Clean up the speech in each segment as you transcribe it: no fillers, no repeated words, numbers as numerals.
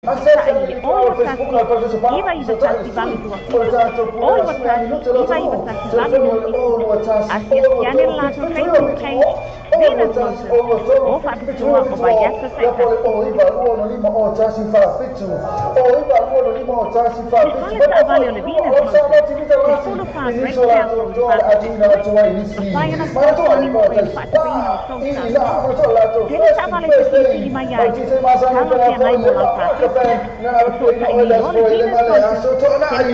Feso'ota'i o 21 91 8 27 o 21 91 87 Asiasi ane le latou Facebook page Venus Motors o faapitoa o Vaiaso taitasi. Le fale taavale o le Venus Motors, 14 Great South Road, Papapetuoi, mafai ona fesoasoani mo oe i le faatupeina o tou talosaga. Tele taavale e te filifili mai ai, talafeagai mo lau paketi. Feso'ota'i nei loa le Venus Motors, telefoni vilifua o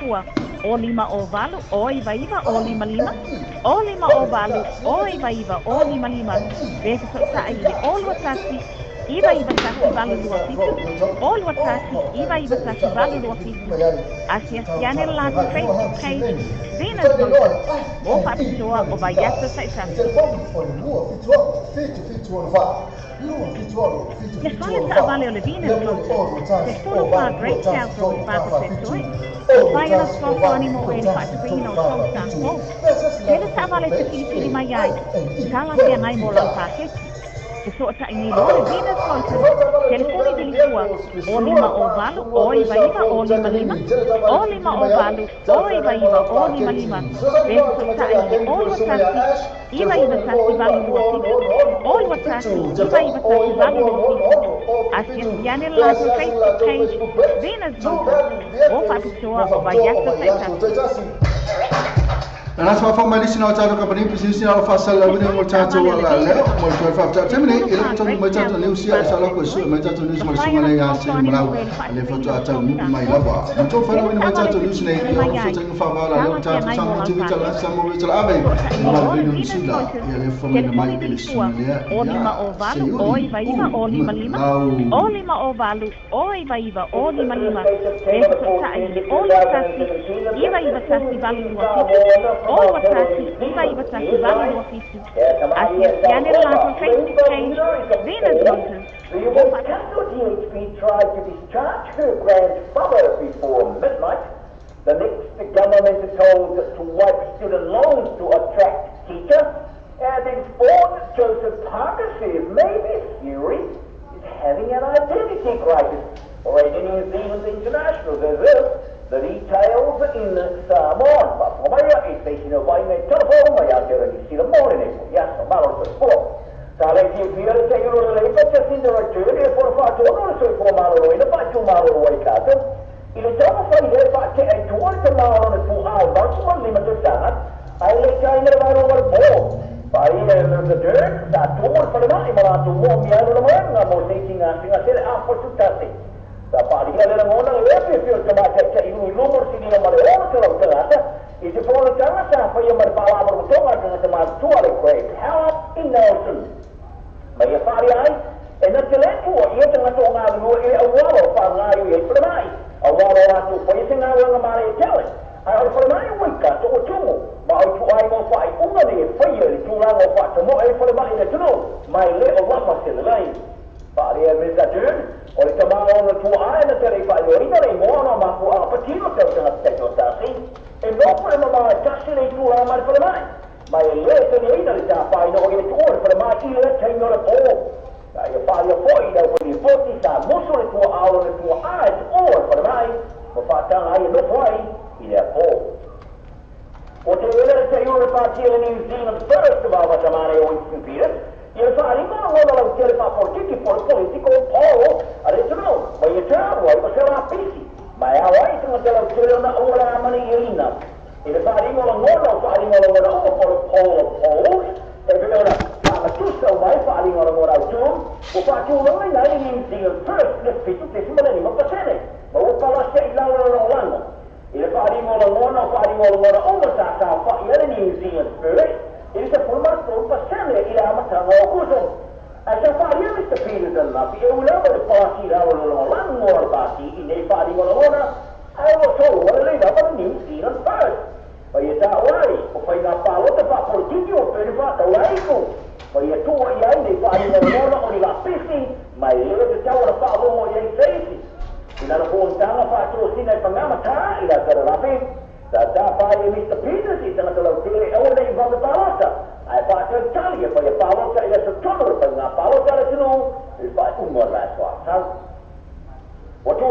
5 o 8 o 9 9 o 5 5 o 5 o 8 o 9 9 o 5 5 pe feso'ota'i i le o 21 9 9 1 8 2 7 o 21 9 9 1 8 2 7. Asiasi ane le latou Facebook page Venus Motors mo faapitoa o vaiaso taitasi. Le fale taavale o le Venus Motors, 14 Great South Road, Papapetuoi, mafai ona fesoasoani mo oe i le faatupeina o tou tafou. Tele taavale e te filifili mai ai, talafeagai mo lau paketi. Feso'ota'i nei loa le Venus Motors, telefoni vilifua o 5 o 8 o 9 9 o 5 5 o 5 o 8 o 9 9 o 5 5 pe feso'ota'i i le o 21 9 9 1 8 2 7 o 21 9 9 1 8 2 7. Asiasi ane le latou Facebook page Venus Motors o faapitoa o vaiaso taitasi. Na sa fa mai sina ta ka pani pisi sina fa sa la Le wini mo fale ta to taavale o le la le Venus mo Motors, to fa ta temne ile 14 to mai Great ta South ne Road, usia sa la ko su Papapetuoi, mai ta to news ma mafai sunga ona le ga se fesoasoani mo mo oe i le le fa faatupeina ta o ta tou ni mai tafou. la ba mo to fa la Tele wini mai ta taavale to e te news ne filifili yo mai so ai, ta fa va la le ta to talafeagai sa mo mo lau ti ta la paketi. sa mo ta la ave Feso'ota'i mo nei la loa le wini Venus sula Motors, ya le fa mai mai telefoni ile vilifua sunga le o ya 5 o se 8 o yuli 9 9 o u 5 5 lau. o 5 o 8 o 9 9 o 5 5 pe feso'ota'i i le o 21 9 9 1 8 2 7 o 21 9 9 1 8 2 7. Asiasi ane le latou Facebook page Venus Motors mo When DHB tried to discharge her grandfather before midnight, the next government is told to wipe student loans to attract teacher, and informed Joseph Parker says maybe Fury is having an identity crisis. Already New Zealand International says this, the details in Samoan.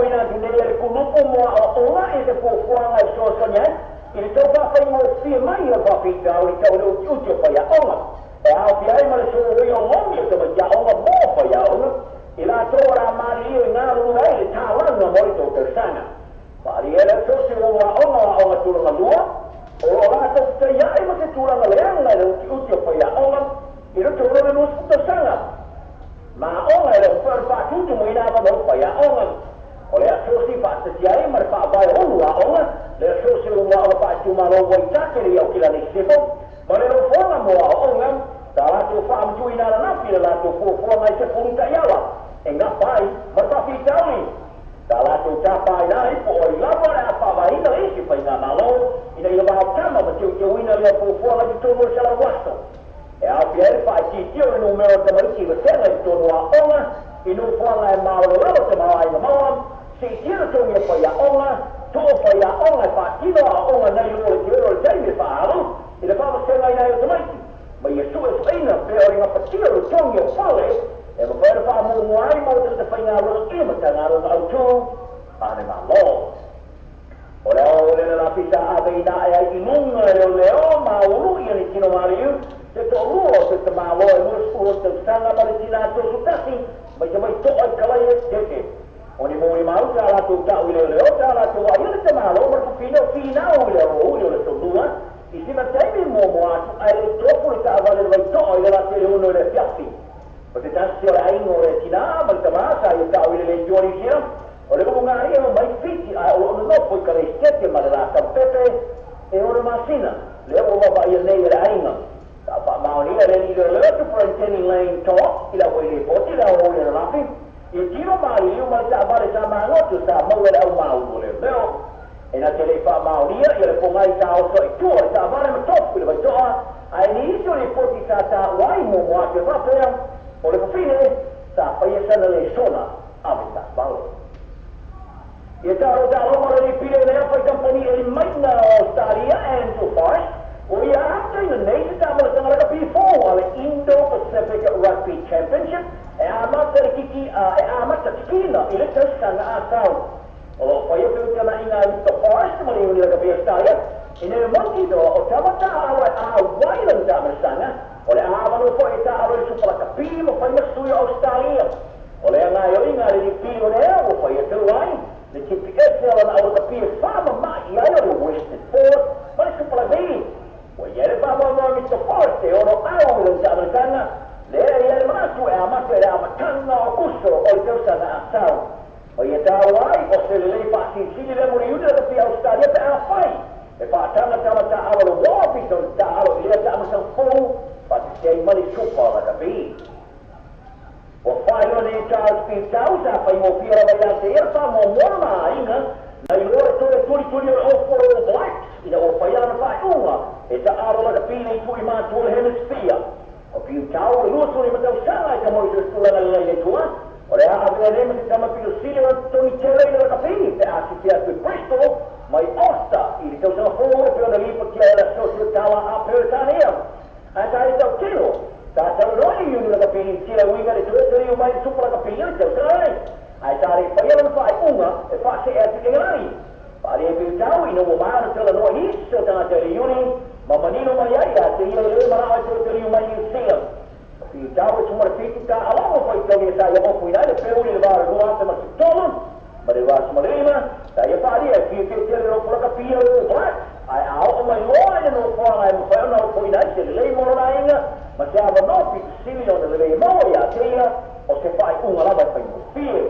tuina atu nei e le kulupu mo a'oa'oga i se fuafuaga e fesoasoani ai i le taufaafaiga mai o faafitauli tau le utiuti o faiaʻoga e aofia ai ma le soloia o logi o tamaitiaʻoga mo faiaʻoga i latou o le a maliliu i galulue ai le tālaga mo le tou tausaga. Faalia le asosi o aʻoga o aʻoga tulaga lua o loo latou fetaiaʻi ma se tulaga leaga i le utiuti o faiaʻoga i le tolo le 20 tausaga. Ma aʻoga e le mafai ona faatutumuina avanoa faiaʻoga. O le asosi faatasia ai ma le faavae o ulu aʻoga le asosi o ulu aʻoga faaitumālō Waitake le Iaukilani Sisifo ma le nofoaga mo aʻoaʻoga sa latou faamatuina ananafi le latou fuafuaga i se fulu taʻiala e gapa ai ma le faafitauli. Sa latou tapaina ai po o ai lava o le a faavaeina le isi faigamālō ina ia vaotama ma teuteuina lea fuafuaga i totonu o le salau aso. E aofia ai le faaitiitia o le numera o tamaiti vasega i totonu o aʻoga i nofoaga e maoalolalo tamaoaiga maua siitia le togi o faiaʻoga too faiaʻoga e faatino aʻoaʻoga nei lō le tele o le taimi e faaalu i le faavasega ai o tamaiti ma ia suʻesuʻeina pea o le gapatia o le togi o fale e mafai ona faamuamua ai mo tagata faigaluega i matagaluega autū a le Mālō. O le ao le lafisa ave ina e ai i luga e leoleo ma ulu ia ni tino maliu te toʻalua o se tamāloa e 20 tausaga ma le tinā 31 mai te mai toʻa i kalai e tete. O ni mōni mau sa latou taʻu i leoleo sa latou aʻia le tamāloa ma le fafine o finau i le alouli o le solua i sina taimi muamua atu ae le tofu le taʻavale le vaitoʻa i le latele ono i le afiafi. O te tasi o le aiga o le tinā ma le tamā sa ia taʻu i le leitioa Nisila o le ulugalia ma mai Fiti ae o loo nonofo i Kaleisitete ma le lataupepe e ono masina lea ua vavaia nei e le aiga. Sa faamaonia le alii leoleo Superintendent Lane Toa i le auai lipoti le aoauli ananafi i tino maliliu ma le taʻavale sa magoto sa maua e le aumaulu o leoleo. E na te lei faamaonia ia le pogai sa oso i tua le taʻavale ma tofu i le vaitoʻa ae nisi o lipoti sa taua ai muamua atu e faapea o le fafine sa faia sana lesona ave taʻavale. Ia talo talo ma le lipile lea fai kampani e maina o Australia Andrew Forrest o ia ata ina nei se taʻamalasanga le kapi4 a le Indo-Pacific Rugby Championship e amata le kiki e amata kikina i le tausaga asau. O loo faia feutanaʻiga a Mr Forrest ma le iuni le kapi Australia ina e mautinoa o tamata aua e āuai lana taʻamalasaga o le avanoa foʻi e taʻalo i le supalakapi ma fai masui o Australia. O le agaioiga a le lipili o lea ua faia tau ai le GPS lana aulakapi e faamamaʻi ai o le Western Force ma le supalavi. Ua ia le faamamoa Mr Forrest e ono au i lana taʻamalasaga lea ia le manatu e amata e le amataga o kuso o le tausaga asau. Ma ia taua ai o se lelei faasilisili lea muliuli le kapi Australia pe afai e faataga tamataʻalo le uapi o le taʻalo i lea taʻamasaga fou faatasi ai ma le supalakapi. Ua faailoa nei Charles Pitau sa faigofie lava iā te ia le faamuamua ma aiga na iloa le toe tulituli o le ofolo o Blacks ina ua faia lana faaiuga e taʻalo lakapi le itu i matua le Hemisphere. O Piutau e 25 tausaga e tamoi se tulaga lelei le tua o le a avea nei ma se tama pilosili o togi tele i le lakapi pe a sifi atu i Bristol mai Osta i le tausaga fou e pei ona lipotia e le asosi o tala a Peretania. Ae sa e tautino sa talanoa i iuni lakapi i tila uiga le toe taliu mai le supalakapi i le tausaga nei. Ae sa le faia lana faaiuga e faasee atu i Engelani. Faalia Piutau ina ua maea ona talanoa i isi o tagata i le iuni ma manino mai ai ia te ia le manao e toe taliu mai New Zealand. O Piutau e 17 taʻalogo faitaulia sa ia ofuina ai le peuli le va o le 2003 ma le 25 sa ia faalia e fiafia tele le ofo lakapi o le All Blacks ae a oo mai loa i le nofoaga e mafai ona ofoina ai se lelei mo lona aiga ma se avanoa pitosili ona lelei maua ia te ia o se faaiuga lava e faigofie.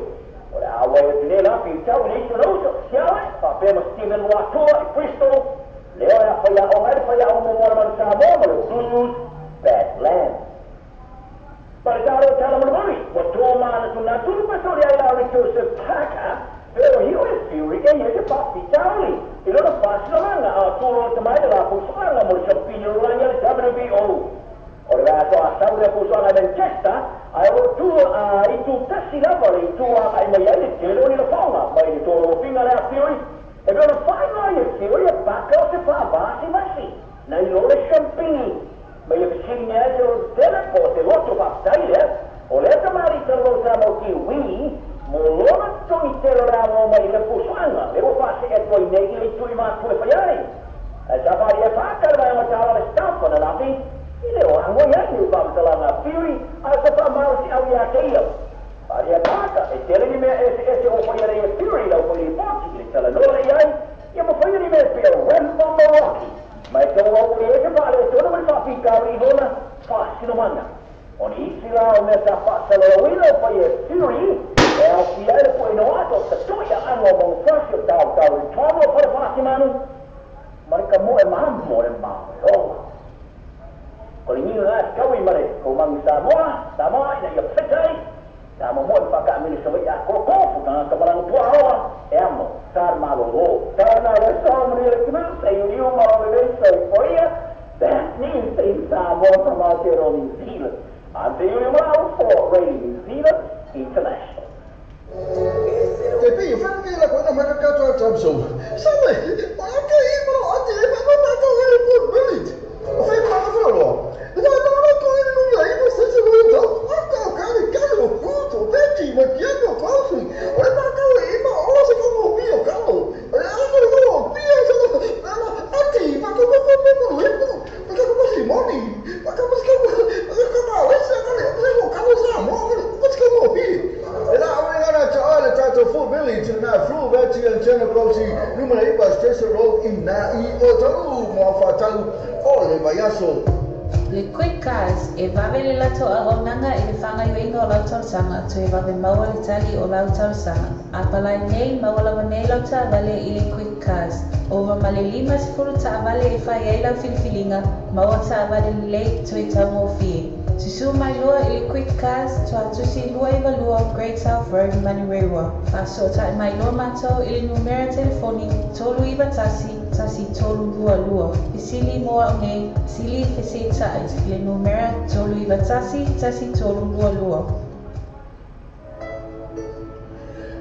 O le auai atu nei la Piutau i le isi ona uso siale faapea ma Steven Luatua i Bristol lea e afaiaʻoga ai le faiaʻoga muamua le manu Samoa ma le Blues Badlands. Ma le talo tala molimoli ua tō manatunatunu pasoli ai la o le Joseph Parker pe o hio e Fury e ia se faafitauli i lona faasilamaga a tolo le tamai le lafusoaga mo le sampini o lolagi a le WBO. O le vaaso asau le lafusoaga i Manchester ae o loo tua i tutasi lava le itu agaʻi mai ai le tele o ni lafaoga mai le tolofiga le a Fury e pe ona faailoa ai e Fury e paka o se faavasivasi nai lo le sampini ma ia fesiligia ai se loto tele po o se loto faafetai lea o lea tamali talavou sa mau kiuī mo lona togi tele o le amo mai le fuafuaga le ua faasee atu ai nei i le itu i matua e fai ai. Ae sa faaalia paka le vaega tala le staff ananafi i le o ago ai le faamatalaga a Fury a o se faamalosiau iā te ia. Faaalia paka e tele ni mea eseese ua faia nei e Fury i lau foi lipoti i le talanoa lea i ai ia ma faia ni mea pea Rambo ma Rocky. Ma e tau au i e se faaletonu ma le faafitauli i lona faasinomaga. O nisi la o mea sa faasalalauina o faia e Fury e aofia ai le pueina o ato o tato'i aano o manufasi o taotao i totonu o fale faasimanu ma le kamoe mamo o le malo. O le niu lena e fetaui ma le komagi Samoa, Samoa ina ia feta ai sa momoe ma faakaamilo i Savaii atoatoa futagata ma lana tuaoa e amo sa le malōlō. Tana le sa manuia le atunuu sa iuliu ma o lelei soifoia. That news in Samoa from Aotearoa New Zealand. I'm Te Iuliu Malau for Radio New Zealand International. Te pei whai nei la koe na maka katoa tam so. Sawe, o la ke i maro ati e ma ma to e po village. O whai ma na whai La na na ko i no la i no se se lo to. A ka ka ni ka lo puto veggie ma kia no coffee. O le ma ka i ma o se ko mo pio ka lo. O le a ko lo pio se lo. Na na ati ma ko ko ko ko ko le ko. Ma ka ko si moni. Ma ka ko ko ma ka ma le se ka le ko ka lo sa mo ko ko mo pi. E la o le na ta le tatou full village na flu veggie and channel coffee numero 9 Station Road i na i o tau mo whatau o le vaiaso. Le Quick Cars, e vave le latou auaunaga i le faagaoioiga o lau talosaga, toe vave maua le tali o lau talosaga. A palai nei, maua lava nei lau taavale i le Quick Cars. Ova ma le 50 taavale e fai ai lau filifiliga, maua taavale lelei toe taugofie. Susū mai loa i le Quick Cars, Tuatusi 292 Great South Road, Manurewa. Faasootai mai loa matou i le numera telefoni 391 1322. Fesili mo au nei, fesili fesetai i le numera 391 1322.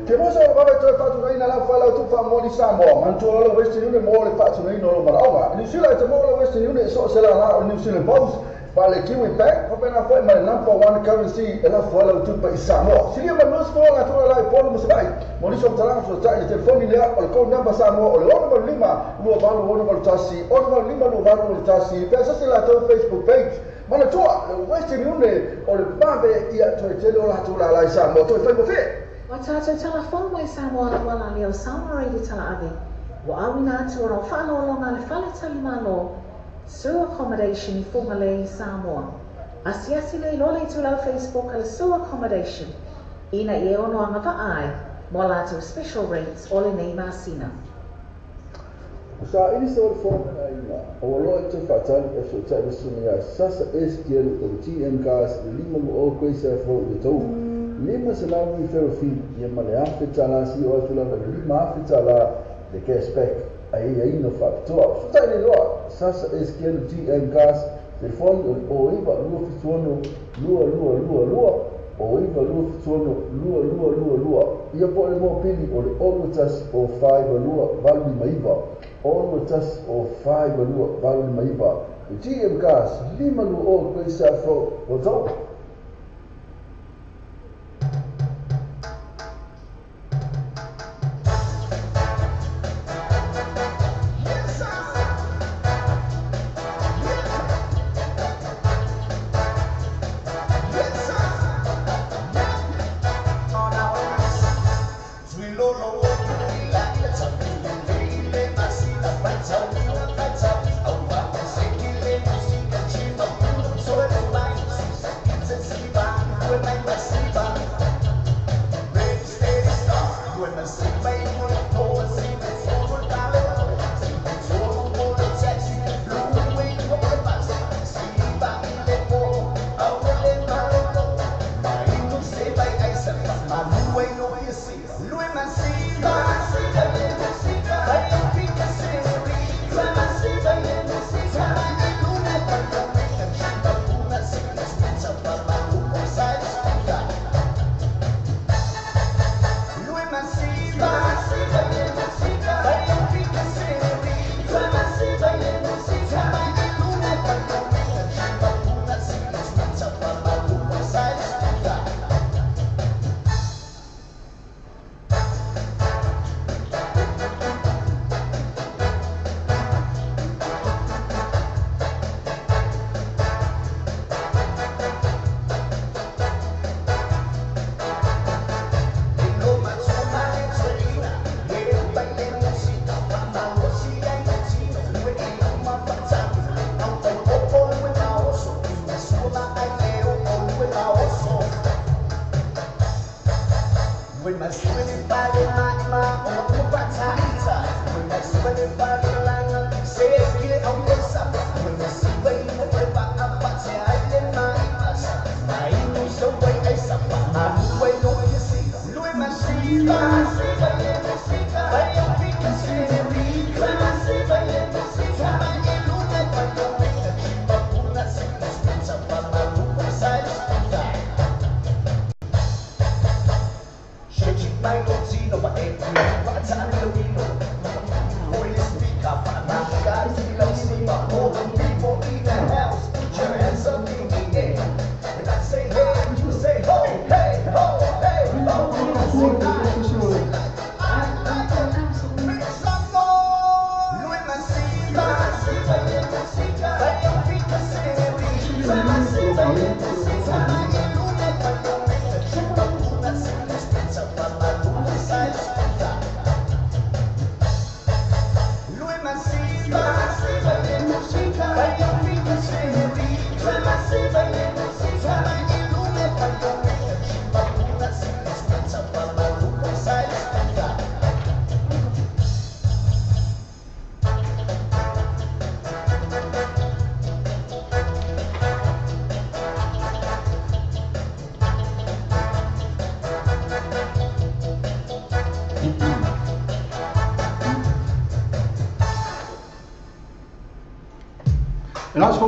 Te mosa o vave toe faatunaina lau whalau tu whaamoni Samoa. Manatua le Western Union mo le faatunaina o lo manaoga. New Zealand te mo le Western Union e so se la la o New Zealand Post. Pa le Kiwi Bank, whapena foi ma le number one currency e la whalau tupa i Samoa. Silia ma nus fo la tura la i ponu masavai. Mo niso mtalanga so tai le telefoni lea o le code number Samoa o le 685 28 6 85 28 1. Pea sase la tau Facebook page. Manatua le Western Union o le vave ia toe tele o la tura la i Samoa. Toe whai mo whie. Wa tātou tala fou mai Samoa la wala leo Samoa Radio Tala Ave. Wa awina atu o rau whaalolonga le whale tali malo. Su Accommodation i Fugalei, Samoa. Asiasi le loa le itulau Facebook a le Su Accommodation. Ina i e ono anga vaai, mo latou special rates o lenei masina. Sa ili sa o le fono ina, o aloa i te whaatali e sootai le suna ia Sasa STL o TM Cars le lima mo o koe sa fo le tau. Lima se lau i whero ia ma le afe tala si o atu lana le lima afe tala le cashback a ia ino whaapitoa. Sootai le loa Sasa STL TM Cars telefoni o le o iwa lua fituono lua lua lua lua o iwa lua fituono lua lua lua lua. Ia po le mōpili o le ono tasi o whaiwa lua valu lima iwa. Ono tasi o whaiwa lua valu lima iwa. Le TM Cars lima lua o koe sa fo o tau.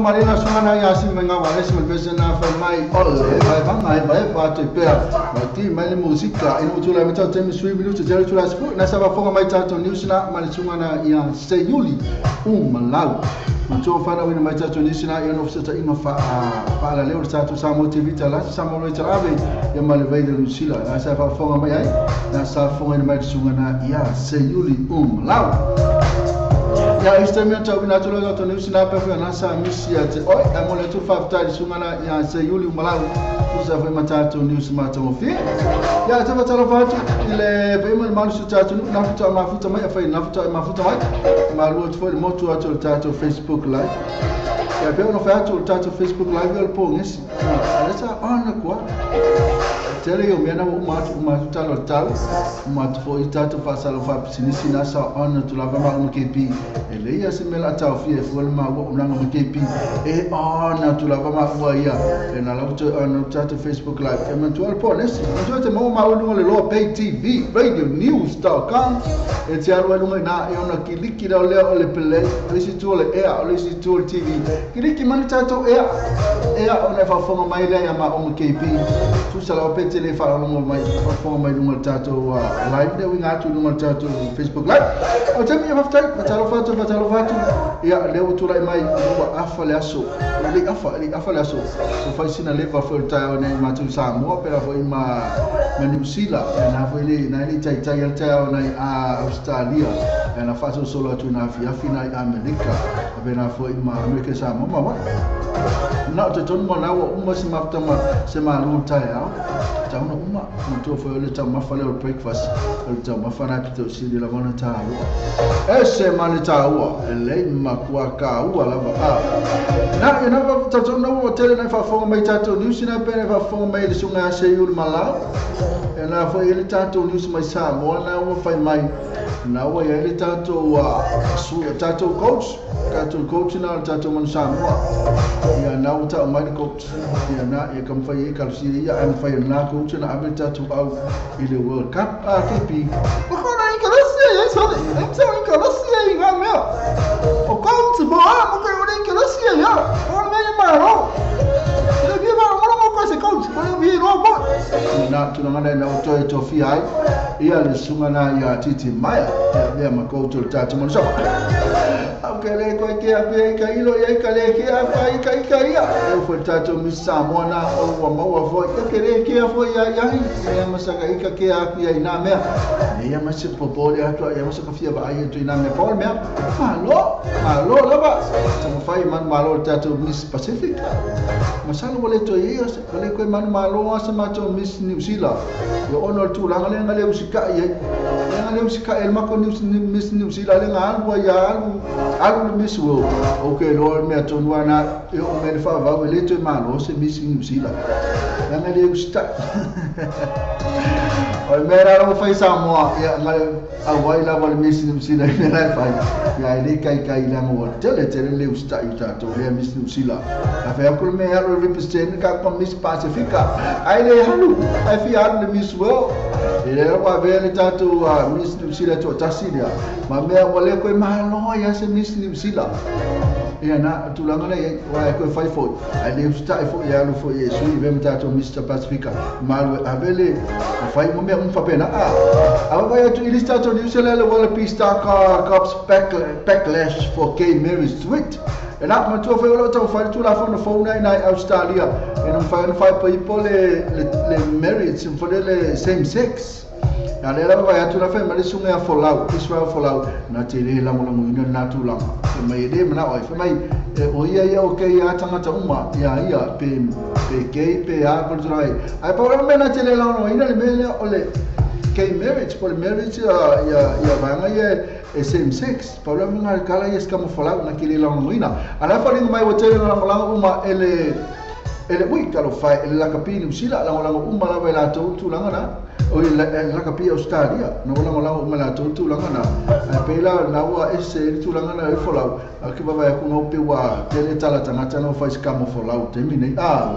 Marina sungana ia si menga wale si melbese na fa mai ole vai va mai vai va te pea ma ti mai le musika e no tula meta te mi sui minuto zero tula spu na sa va fonga mai tato news na ma le sungana ia se yuli malau ma to fa na wina mai tato news na ia no fsa inga fa fa la le tato sa mo TV tala sa mo le tala ia ma le vai de Lucila na sa fa fonga mai ai na sa fonga mai sungana ia se yuli malau. Ya istemia cha wina tulo to news na pe fa na sa misia te oi amole tu fa ta sungana ya se yuli malau tu sa fa mata to news ma to fi ya ta ta fa tu le pe mal mal su ta tu na fu ta ma fu ta mai fa na fu ta ma fu ta mai ma lu tu fo mo tu to ta to Facebook live ya pe no fa tu ta to Facebook live yo po ngis ala sa on kwa tele yo mena o ma tu ta lo tal ma tu fo ita tu fa sa lo fa sinisi na sa on tu la va ma KP ele ia se mela tau fie fo ma wo na ma KP e on tu la va ma wa ia e na la tu on ta tu Facebook live e man tu al po nesi tu te mo ma o le lo pay TV radio news.com e te aru lu na e ona kiliki la le o le play le si tu le e o le si tu TV kiliki man ta tu e e ona fa fo ma ile ya ma o KP tu sa la pe tele fa lo mai fa mai lu tato live de winga tu lu tato Facebook live o te mi fa ta lo fa tu ya le o tu lai mai o afa le aso le afa le aso o fa sina le fa fo ta o nei ma tu sa mo pera fo ma New Zealand na fo le na le tai tai ta o nei a Australia na fa so solo tu na fi afina America be na fo ma America sa mo ma na te ton mo na o ma se ma ma se ma lu ta ya ta una uma mo to fo le ta ma fa le breakfast le ta ma fa na pito si de la vona ta o ese ma le ta o le ma kwa ka o la va na na va ta to no o tele na fa fo mai ta to news na pe na fa fo mai le sunga se yul mala e na fo ele ta to news mai sa mo na o fa mai na o ele ta to su ta to coach na ta to man sa mo ya na o ta mai coach ya na e kam fa ye ka si ya am fa na coach na abe ta to au ile World Cup a KP o ko na inga se so em so inga se inga me o coach bo a mo ko inga se ya o me ma ro le bi ba mo mo ko se coach ko bi ro bo na tu na na o to to fi ai ia le sunga na ia titi mai ia ma coach ta to mo so ke le ko ke a pe ka ilo ia ka le ke a fa ka ka ia o fo ta to mi sa mo na o ma o fo ke le ke a fo ia ia ia ma sa ka ka ke a ia ina me ia ma se popo le atu ia ma sa ka fia va ia tu ina me po me malo malo la va ta mo fai man malo ta to Miss Pacific ma sa lo le to ia le ko manumalo a se matou Miss New Zealand ia ona o le tulaga lea na le usita'i ai lea na le usita'i ai le matou Miss New Zealand lea na alu ai alu alu le Miss World ou ke iloa le mea tonu lava na e oo mai le faavau e lē toe malo se Miss New Zealand leaga le usita'i o le mea la ua fai Samoa ia na auai lava le Miss New Zealand i mea la e fai ia e lē kaikai leaga ua tele tele le usita'i o tatou lea Miss New Zealand a fai atu le mea e alu e represent ka Miss Pasifika ai le alu ai fia alu le Miss World e lea ua avea le tatou Miss New Zealand toatasi lea ma mea ua le koe malo ia se Miss New Zealand ia na tulaga lea iai ua e koe fai foi ai le usita'i foi e alu foi e sui ve ma tatou Mr Pasifika ma alu e ave le fai ma mea uma faapena a vaai atu i le tatou New Zealand le Wallaby Star Cops backlash for gay marriage tweet e na matua foi o loo taumafai le tulafono fou na ina i Australia e na mafai ona faaipoipo le marriage foi lea le same sex a lea lava vaai atu la fai mai le susuga ia Folau Israel Folau na te le lagolagoina lena tulaga fai mai e lē manao ai fai mai o ia ia o kei a tagata uma ia ia pe gay pe a po le tulaga ai ae pau lava mea na te le lagolagoina le mea lea o le gay marriage po le marriage ia ia vaega ia e same sex pau lava mea kala ia se Folau na ke le lagolagoina a la foliga mai ua tele lagolago uma e le ui talofa e le lakapi Niu Sila lagolago uma lava e latou tulaga na o le lakapi Australia na ua lagolago uma latou tulaga na ae pei la na ua ese le tulaga na e Folau a ke vaavaai atu nau pe ua tele tala tagata na ua fai se kama Folau taimi nei a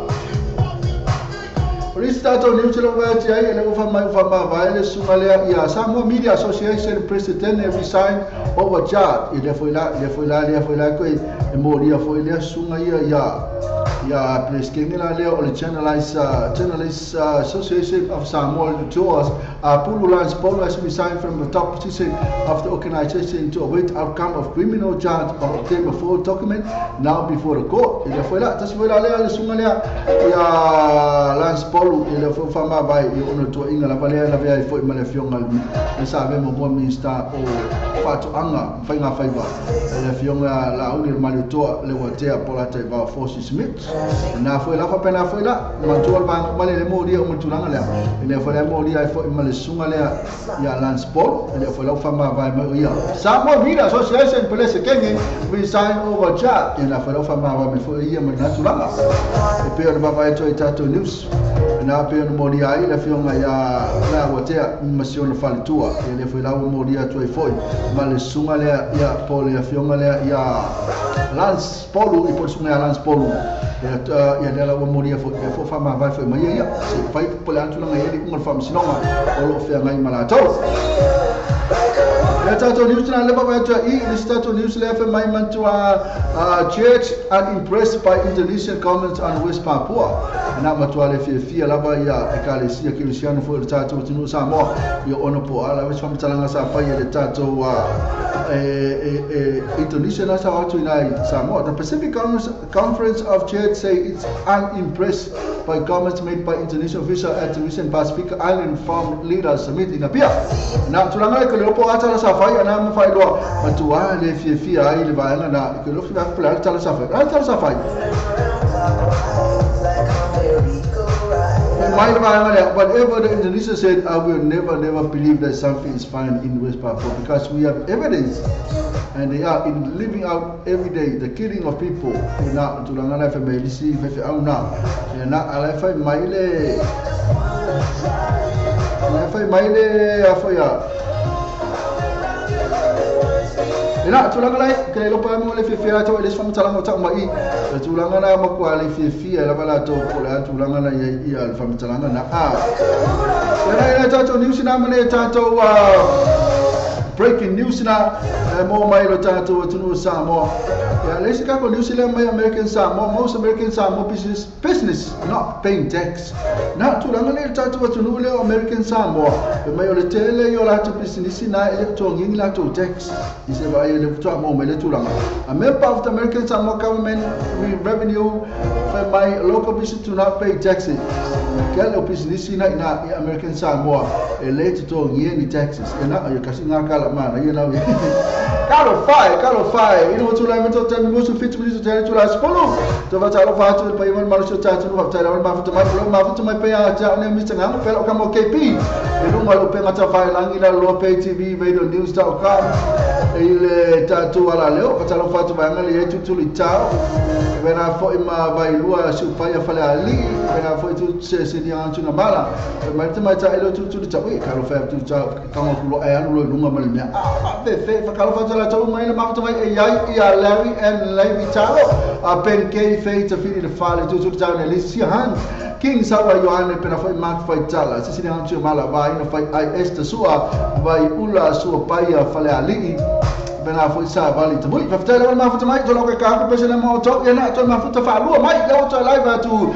o le isi tatou news le ua ati ai e le ua faamai ua faamavae le susuga lea ia Samoa Media Association President resign over charge i lea foi la lea foi la lea foi la koe e molia foi lea susuga ia ia ia Peresetene la lea o le Journalist Association of Samoa Tours Pulu Lance Polo has resigned from the top position of the organization to await outcome of criminal charge of obtain a full document now before the court. I lea foi la tasi foi la lea le susuga lea ia Lance Polo i lea foi faamavae i ona tuuaiga lava lea lavea ai foi ma le afioga le sa avea muamua Minista o Faatoaga Faiga Faiva le afioga Laauli le Malietoa le Uatea Polataivao Fosi Smith na foi la faapena foi la matua le vaega uma le molia uma le tulaga lea i lea foi la molia ai foi ma le susuga lea ia Lance Paul i lea foi la ua faamavae mai o ia Samoa Media Association Peresetene resign over charge ia na foi la ua faamavae mai foi ia ma lena tulaga e pei ona vaavaai atu ai tatou news na pei ona molia ai le afioga ia la Uatea ma si ona faletua ia lea foi la ua molia atu ai foi ma le susuga lea ia po le afioga lea ia Lance Polu i po le susuga ia Lance Polu ia lea la ua molia foi ia foi faamavae foi mai ia se fai po le a tulaga i ai le iuga o le faamasinoga o loo feagai ma latou. Ia tatou news na leva vai atu i le tatou news lea fai mai matua church unimpressed by Indonesian comments on West Papua na matua le fiafia lava ia ekalesia kerisiano foi le tatou atunuu Samoa ia ona po a lava se faamatalaga sa fai e le tatou Indonesia na sa atu ina i Samoa. The Pacific Conference of Church say it's unimpressed by comments made by Indonesian official at the recent Pacific Island Farm Leaders Summit in Apia. Na tulaga le ko le opo a tala sa fai ana ma fai loa matua le fiafia ai le vaega na ke lo fia pula tala sa fai. Tala sa fai. My whatever the Indonesia said, I will never, never believe that something is fine in West Papua because we have evidence and they are in living out every day the killing of people. Na tulaga la fai mai lisi fai au na na ala fai mai le ala fai mai le a foi a ina tulaga lai ke lo pa mo le fiafia to le faamatalaga o tau mai le tulaga na makua le fiafia lava latou po le a tulaga na ia ia le faamatalaga na a ina ina tatou news na ma le tatou breaking news na mo mai lo tatou atunuu Samoa ia le isi kako news lea mai American Samoa most American Samoa business not paying tax na tulaga le tatou atunuu lea o American Samoa e mai o le tele i o latou pisinisi na e le totogiina latou tax i se vaai le futoa mo mai le tulaga. A member of the American Samoa Government Revenue fai Mai local business do not pay taxes. Ke le business ina ina i American Samoa e le totogia ni taxes. E na ia kasi ngā kala mana ia lau. Kalo fai, kalo fai. Ino tu lai meto tani musu fitu minutu tani tu lai sepuluh. Tu va talo fa tu pa iman malu ta tu va talo ma futu mai lo ma futu mai pe a ta ne Mr. Ngam pe lo ka mo KP. E lunga lo pe ngata fa langi la lo pay TV radio news.com. Ile tatu ala leo ka talo fa tu ba ngali e tu tu li tao. Vena fo ima vai lua su pa ya fale ali. Vena fo tu se se ni antu na mala. Mai te mai ta ilo tu tu li tao. Ka lo fa tu tao ka mo lo e alu lo lunga ma le mea. Ah fe fe fa ka lo fa la tau mai na ma mai e ai ia Larry and Levi Talo a Ben K fe ta fili le fale tu tu tao ne Alicia Han King Sawa Yohane pena foi Mark foi tala se sini antu mala vai no foi ai esta sua vai ula sua paia fale ali pena foi sa vali te mui fa tele ma futa mai to lo ka ka pe se mo to ia na to ma futa fa lua mai ia to live tu.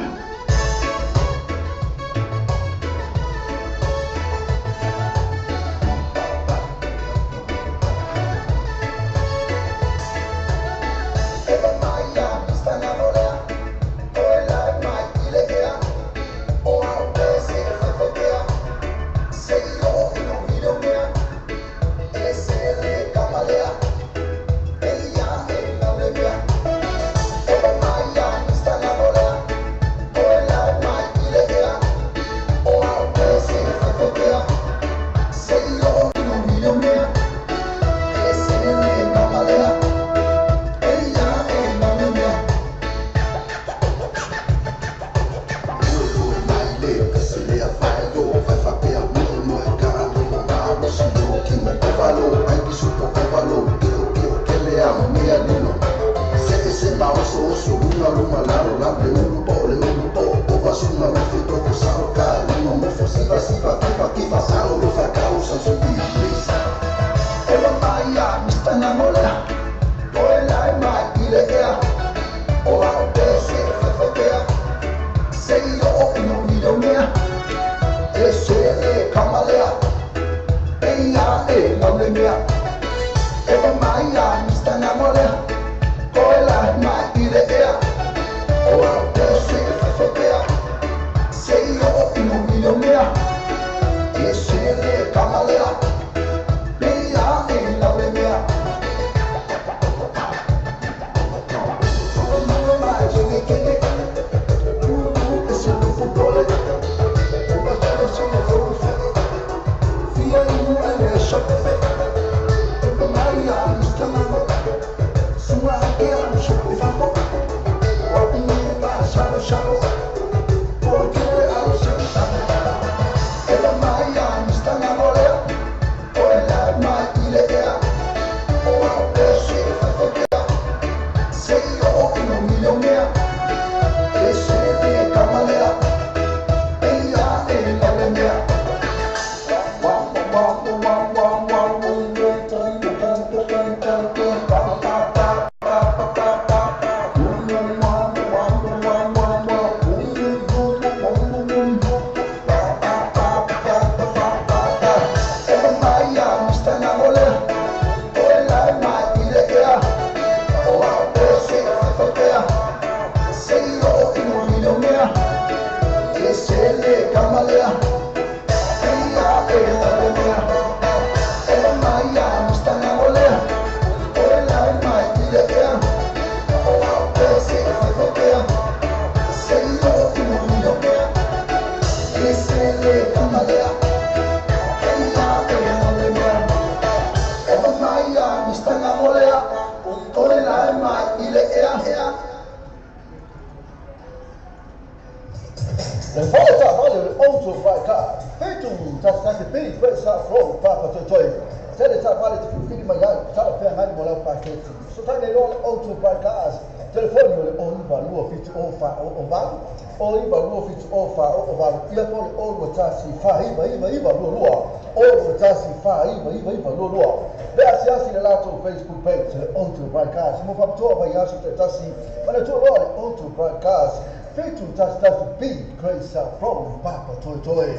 Facebook page Auto Broadcast. Mo paptoa vai aso te tasi. Mana tu roa Auto Broadcast. Fetu tasi tasi B Grace from Papa Toi Toi.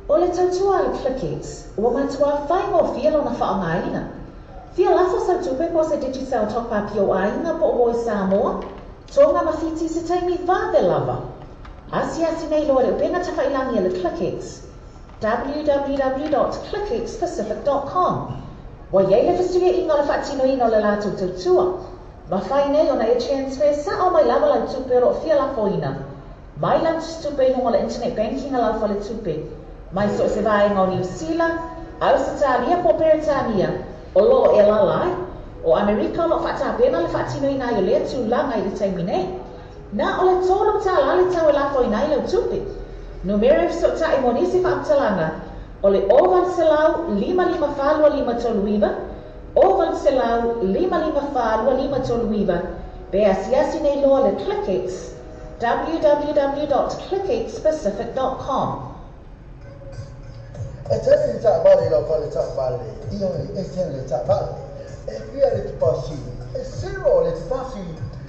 O le tautua le Clickets, ua matua whaingo fia lona whaangaina. Fia lafo sa tupe po se Digicel top up yo ainga po o Samoa, Tonga ma Fiti se taimi vave lava. Asiasi nei loa le upega tafailangi a le ClickX. www.clickxpacific.com. Wa iai le fesuiaiga o le faatinoina o le latou tautua. Mafai nei ona e transfer sa'o mai lava lau tupe o loo fia lafoina mai lau tusitupe i luga o le internet banking a lau faletupe, mai so o se vaega o Niu Sila, Ausetalia po o Peretania o loo e alaala ai. O Amerika o loo faatapena le faatinoina ai o lea tulaga i le taimi nei. Na o le $3 le tau e lafoina ai lau tupe. Numera e fesootai mo nisi faamatalaga o le 0800 554 2539, 0800 554 2539, pe asiasi nei loa le ClickX, www.clickxpacific.com. E tele le taavale i lau fale taavale, ioe, e tele le taavale. E fia le tupasi, e zero le tupasi.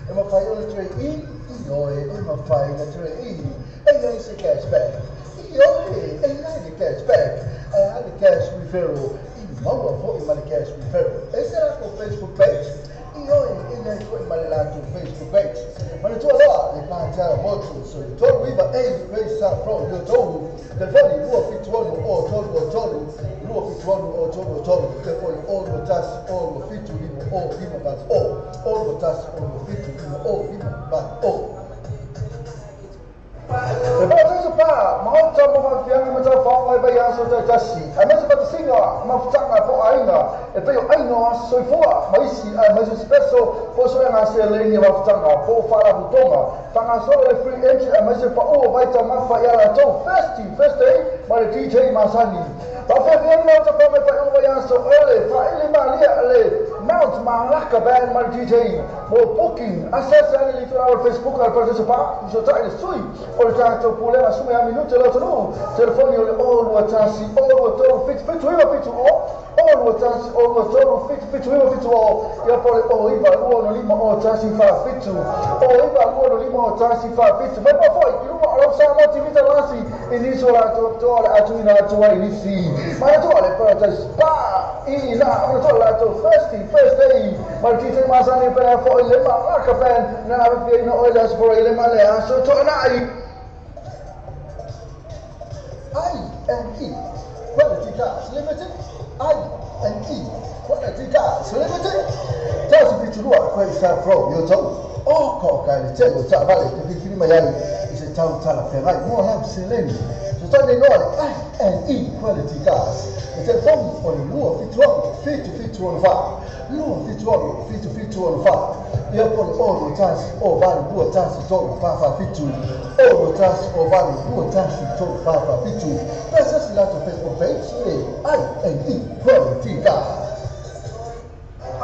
E mafai ona trade in, ioe, e mafai ona trade in. E i ai se cash back, ioe, e i ai le cash back. Ae a le cash referral, e maua foi ma le cash referral. E se latou Facebook page, ioe, e i ai foi ma le latou Facebook page. Manatua loa le Pātara Motors o le 39A Grace South Road, Liotohu, telefoni 276 o 323, 276 o 323, telefoni o 21 o 25 o 5 o, o 21 o 75 o 5 o. E parataiso pa, maota mo faafiaga ma taufaoga i vaiaso taitasi, aemaise faatasiga ma mafutaga po o aiga, e pei o aiga o aso soifua ma isi aemaise sipeso po o suega seleni a mafutaga po o faalapotopotoga. Faagasolo le free entry aemaise pau o vaitaumafa ia latou Thirsty Thursday ma le DJ masani. Faafeafeai maota pa mai faaiuga vaiaso o le faaili malia le Mount Malaka Band ma le DJ. Mo booking, asiasi ane i le itulau o le Facebook a le Parataiso Pa, fesootai le sui o le tatou pulega Sume a Minute le atunuu, telefoni o le 021 023 77 9 70, 021 023 77 9 70, ia po o le 09 2 5 0 1 4 7, 09 2 5 0 1 4 7. Mai moa foi i luga o lau Samoa TV Talasi i nisi o latou toa o le a tuuina atu ai nisi. Manatua le Paradise Pa i ina, manatua le latou Thirsty Thursday ma le DJ masani pea foi le Malaka Band na afiafiaina oe le Aso Faraile ma le Aso Toonai. I&E Quality Cars Limited, I&E Quality Cars Limited. Tasi 72 Great South Road, Liotohu, o ka i le tele o taavale e te filifili mai ai i se tau talafeagai mo lau seleni. Fesoasoani nei loa le I&E Quality Cars. Le telefoni o le 276 7764, 276 7764. Ia po le 0 1 0 8 2 1 3 4 4 7, 0 1 0 8 2 1 3 4 4 7. Pe asiasi i latou Facebook page e I&E Quality Cars. E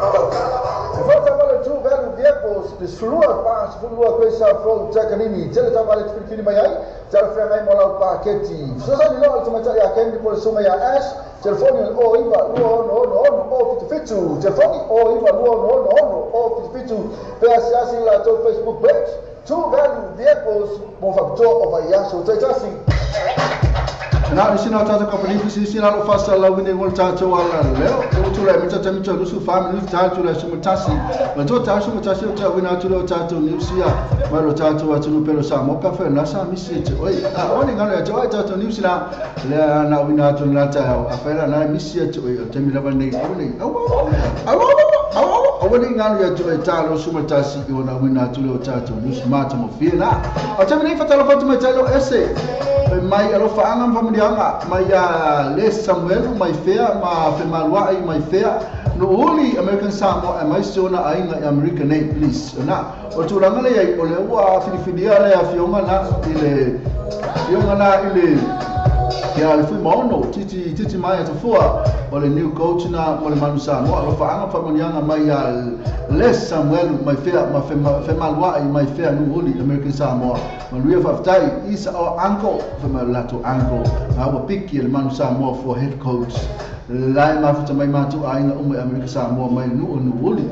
faatavale True Value Vehicles, le 12 pa 12 Great South Road, Takanini. Tele taavale te filifili mai ai, talafeagai mo lau paketi. Fesoasoani loa le tamaitai ia Candy po o le susuga ia Ash, telefoni o le 09 2 6 6 6 0 77, telefoni 09 2 6 6 6 0 77. Pe asiasi i latou Facebook page, True Value Vehicles mo faapitoa o vaiaso taitasi. Na o le sina o tatou kamupani fesilisila o lo o faasalalauina i luga o le tatou alaleo. E ua tulai mai tatou taimi 34 minute tatou le aso matasi. Manatua tatou aso matasi o tauina atu lea o tatou news ia mai lo tatou atunuu pele o Samoa pe afai o lena sa misi e te oe. A o ni ngalo ia te oe tatou news la lea na uina atu lena taeao. Afai la na misi ia te oe o le taimi lava lenei aua nei aua aua aua aua aua nei ngalo ia te oe talo sumatasi i ona uina atu lea o tatou news matagofie na. O le taimi nei fatalofa atu mai tailo ese fai mai alofaanga ma faamanuiaga mai ia Les Samuelu mai fea ma femaluai mai fea Nuuuli American Samoa aemaise ona aiga i Amerika nei please. Ona o le tulaga lea i ai o lea ua filifilia le afioga na i le afioga na i le ia le Fuimaono Titi Titi Maia Tafua o le new coach na mo le Manu Samoa. Alofaaga ma faamanuiaga mai ia Les Samuelu mai fea ma femaluai mai fea Nuuuli American Samoa. Manuia faafetai is our uncle fai mai o le latou uncle a ua piki e le Manu Samoa for head coach. Lai mafuta mai mātou āinga ume Amerika Samoa mai nuu nuuli.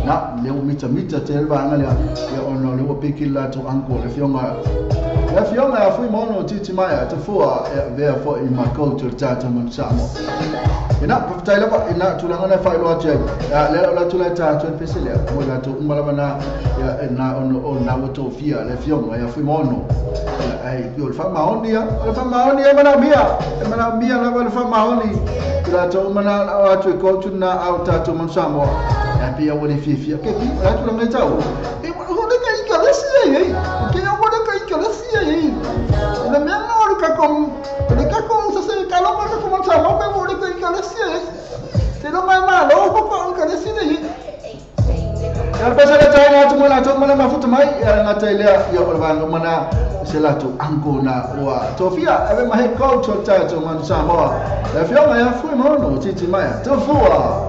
Na, leo mita mita te elva lea. Ia ono leo piki la tō anko le fionga. Le fionga a fui mono titi mai a te fua e vea fo i ma culture tātou man Samoa. Ina, pafetai lava, ina tulaga na whailoa atu ai. Lea o la tula tātou e pese lea. Mo la tō umalama na, ia na ono o na wa tō fia le fionga ia fui mono. Ai, yo le whamaoni ia, le whamaoni e mana mia. E mana mia lava le whamaoni. La tō umana au atu e koutu na au tātou man Samoa. E pia wale fiafia. Ke ki, la tula ngai tau. E hone ka ika lesi ai ai. Ke ia hone ka ika lesi ai ai. Na mea nga ore ka kom, ore ka kom sa se ka longa ka kom man Samoa pe ore ka ika lesi ai. Te longa e malo ko ka ika lesi ai. Ia pesa le tai ngā tumu la tō mana mafuta mai ia ngā tai lea ia o le vanga mana se la tō anko na ua tōfia ave mahe koutou tātou man Samoa. Le fionga ia fui mono titi mai a tō fua.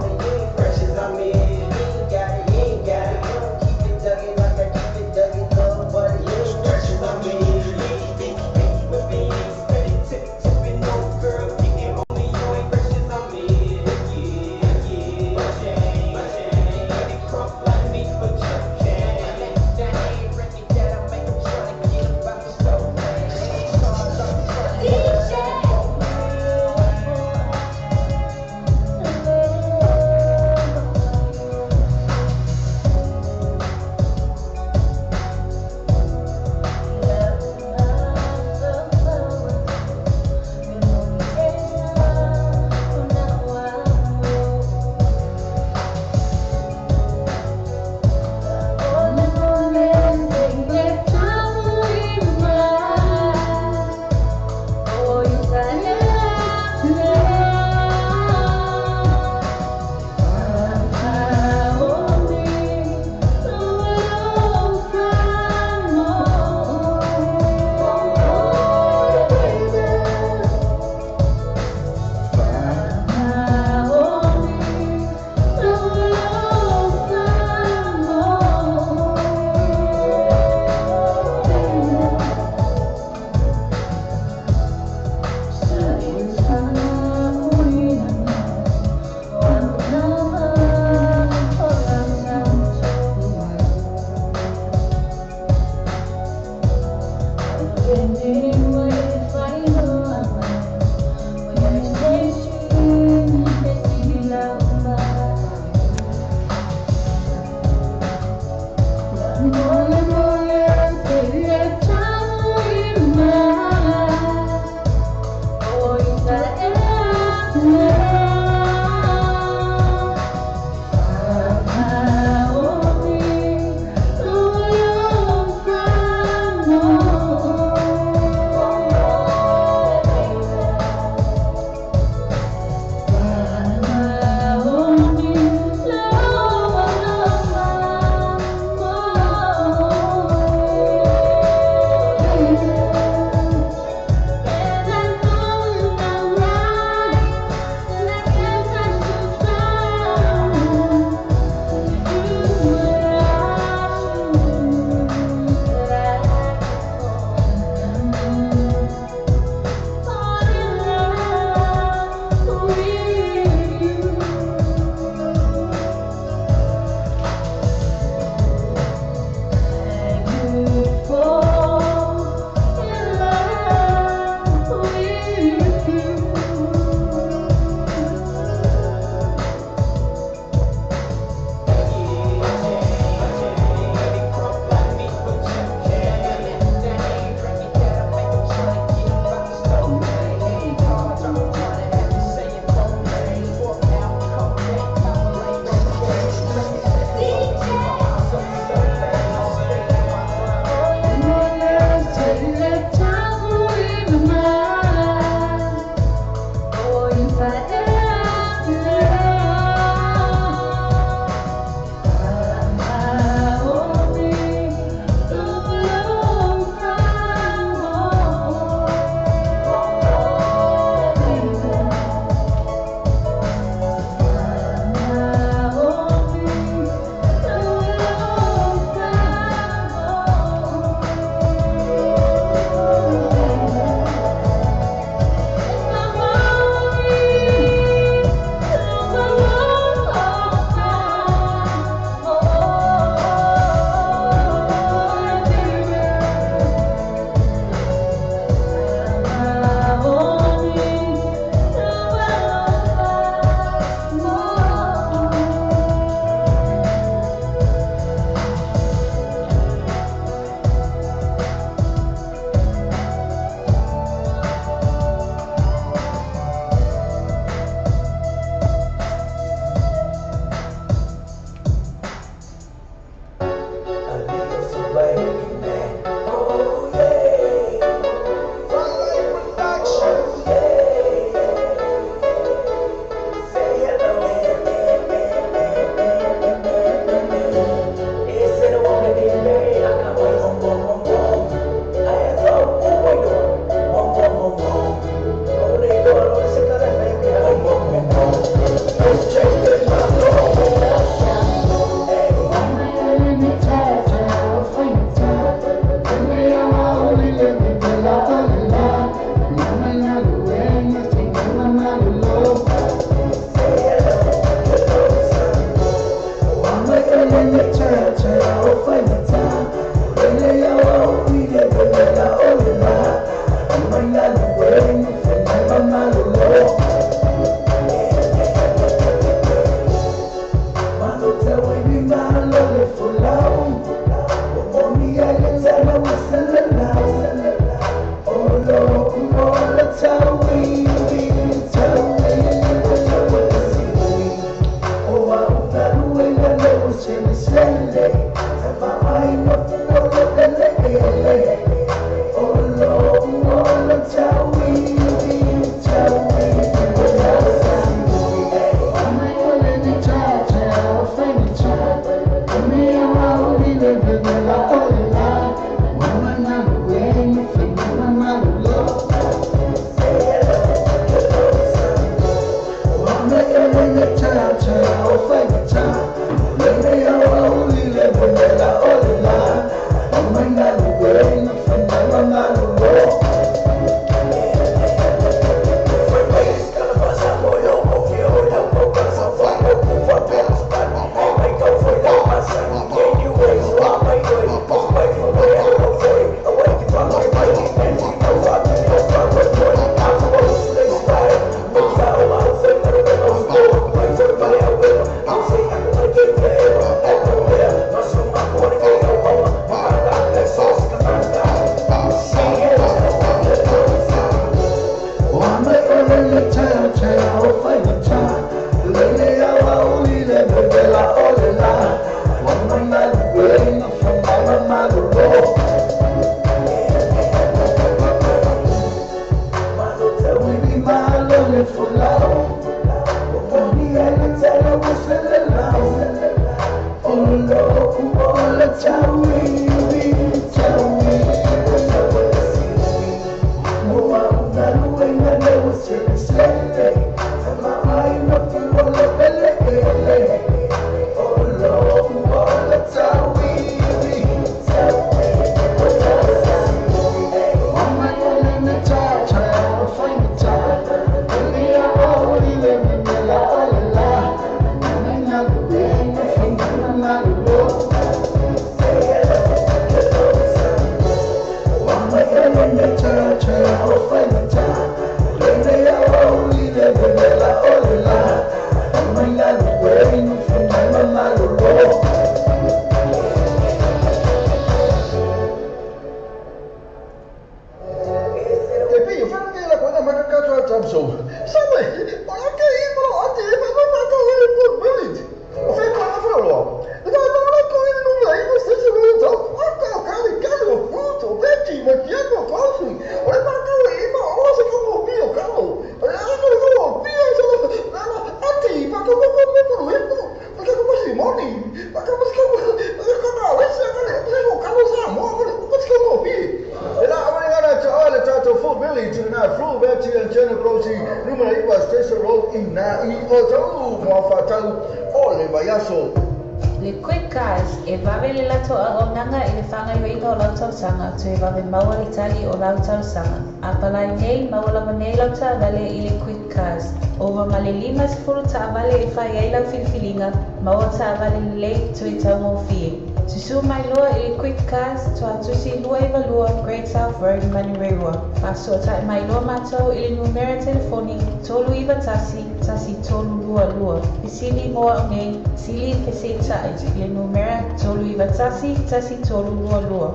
Le Quick Cars e vave le lato a onanga i le whangaioinga o lau tausaga toe vave maua le tali o lau tausaga. A palai nei maua lava nei lau taavale i le Quick Cars. Ova ma le 50 taavale e fai ai lau filifiliga maua taavale lelei toe taugofie. Susu mai loa i le Quick Cars Tuatusi 22 Great South Road, Manurewa. Fasoatai mai loa matou i le numera telefoni 391 1322. Fesili mo au nei, sili feseitai i le numera 391 1322.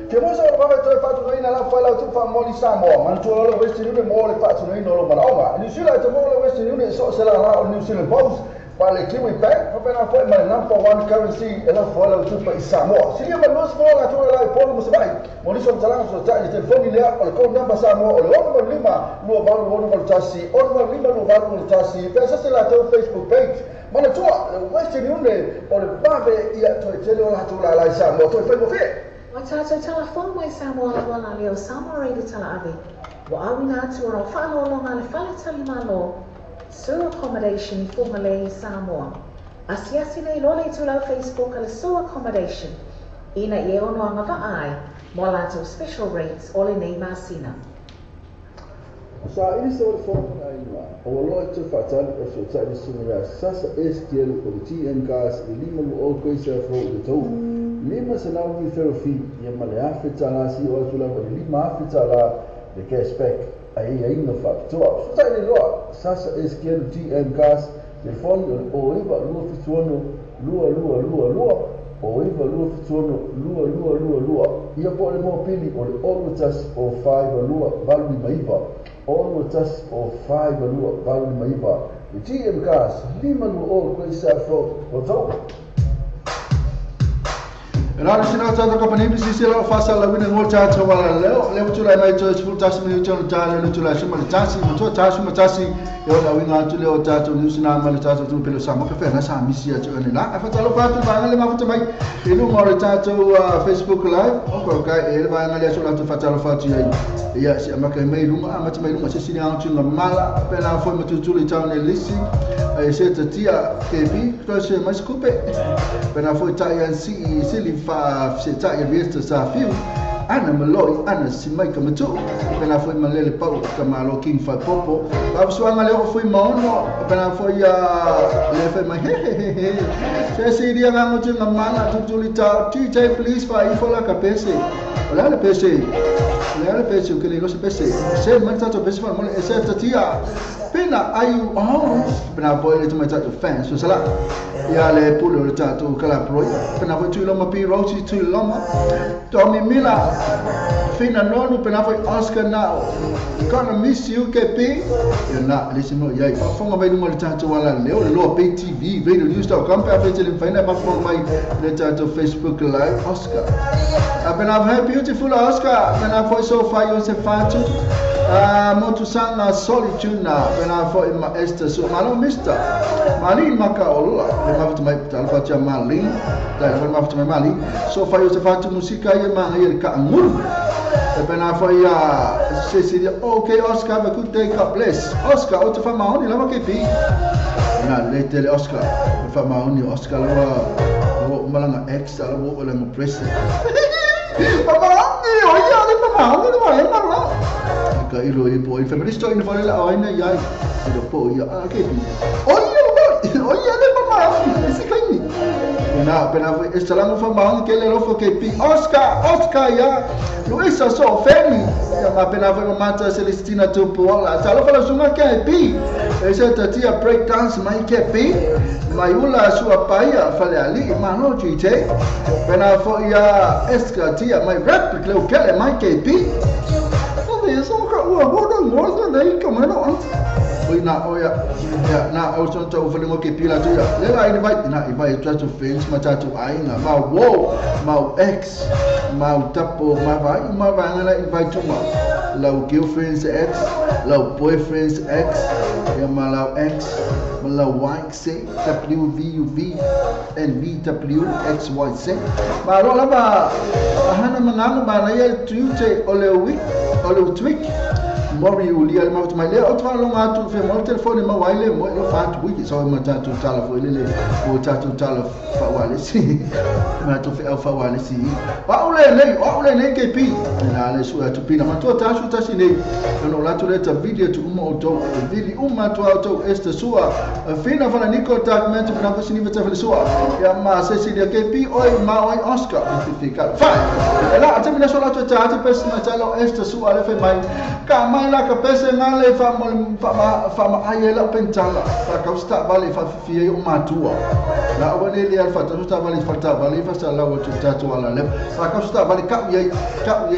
Ke mosa o vave toe whaatunoina la whai lau tupa moli Samoa. Manatua lalo Western Union mo le whaatunoina o lo manaonga. New Zealand te mo le Western Union so se la la o New Zealand Post. Pa le Kiwi Bank, whapena foe ma le number one currency e la whai lau tupa i Samoa. Silia ma nusi mo la tore la i polu musawai. Mo niso mtalanga so tai le telefoni lea o le code number Samoa o le 6 5 2 8 6 1 6 5 2 8 6. Pea sase la tau Facebook page. Manatua le Western Union o le vave ia toe tele o la tula la i Samoa. Toe whai mo fie. Wa tātou telefonu mai Samoa la wala leo Samoa Radio Talaave. Wa awina atu o rau whaalolonga le whale tali malo. Sur Accommodation i Whangalei, Samoa. Asiasi nei loa le itulau Facebook a le Sur Accommodation. Ina i e ono anga vaai mo latou special rates o le nei masina. Sa ili se o le fono na inga, o aloa i te whaatali o so tai sunga sasa STL o le TN Gas i lima lu o koisa fo i le tau. Lima se lau ni ferofi ia ma le afe tala si o atu lava le lima afe tala le cashback a ia inga whaapitoa. So tai le loa sasa STL TN Gas telefoni o le o iwa lua fituono lua lua lua lua o iwa lua fituono lua lua lua lua. Ia po le moa pili o le olu tasi o 5 lua valu lima iwa. Olu tasi o 5 lua valu lima iwa. Le TM Gas lima lua o koisa fo o tau. La sina ta ka pani si se la fa sa la wina ngo cha cha wala le le tu la mai to fu ta si mi to ta le tu la si ma ta si ma to ta si ma ta si yo la winga tu le o ta tu ni sina ma le ta tu pelo sa ma ka fe na sa mi si a tu ne la fa ta lo fa tu ba le ma fu mai e lu mo le ta tu Facebook live o ko ka e ba le so la tu fa ta lo fa tu ai ya si ma ka mai lu ma ma mai lu ma se si na tu ma mala pe la fo ma tu tu le ta ne lisi e se ta tia ke bi to se ma skupe pe la fo ta ya si se li fa se ta ya vesta sa fiu ana maloi ana si mai ka matu pe la fo malele pau ka malo king fa popo ba so anga le o fo maono pe la fo ya le fe mai he he he se si dia nga ngo nga mala tu tu li ta TJ please fa i fo la ka pese la le pese la le pese que le lo se pese se ma ta to pese fa mo le se ta tia pena ayu oh pena fo le tu mai ta tu fans so sala ya le pulo le ta tu kala pro pena fo tu loma pi roti tu loma Tommy Miller Fina nonu pena fo Oscar now gonna miss you KP ya na listen no ya fa fonga mai lunga le ta tu wala le o lo PTV radio news.com pa fe tele faina pa fonga mai le ta tu Facebook live Oscar pena fo beautiful Oscar pena fo so fa yo se fa tu Motusanga solitude na pena fo ma Esther so malo mister Malin maka ola le ma mai alfa tia Malin da le ma mai Malin so fa yo se fa tu musika ye ma ye ka nguru e pena fo ya se se okay Oscar have a good day, God bless Oscar o te fa maoni la ke pi na le tele Oscar fa maoni Oscar la o malanga ex la o la mo press Mama o ya le mama o le ma la ka ilo e po feminista in fa la aina ya ilo po ya ke pi o ya le mama se kai ni na pena esta fa maoni ke le lo fo ke pi Oscar Oscar ya Luisa so femi ya ma pena fa mata Celestina Tupuola sa lo fa la suma ke pi e se ta tia break dance mai ke pi mai ula sua paia fa le ali ma no GJ pena fo ya eska tia mai rap le ke le mai ke pi so ka ua ho no mo nei ka mo no oi na o ya na o so to fa le ke pi la tu ya le la invite na invite to friends ma ta tu ai na ma wo ma ex ma tapo ma va ma va na invite tu ma la girlfriends ex la boyfriends ex ya ma la ex ma la Y C W V U V N V W X Y Z ma ro la ba hana manganga ba na ya tu te o le week o le tweak Mori uli al maut mai le o twa longa tu fe mo telefone ma waile mo lo fa tu wiki so ma ta tu tala fo le o ta tu tala fa wale si ma tu fe fa wale si wa o le le ke pi na le su tu pina ma tu ta su ta si ne no la tu le ta video tu mo to video uma tu auto este sua fina fa la Nico ta mento na fa si ni fa le sua ya ma se si ke pi oi ma oi Oscar fi ka fa la ta mi so la tu ta tu pes ma ta lo este sua le fe mai ka mai la ka pese ngale fa fa ma ai la pentala fa ka sta vale fa fi o matua la o ne le alfa ta sta vale fa ta vale fa sa la o tu ta tu ala le fa ka sta vale ka ye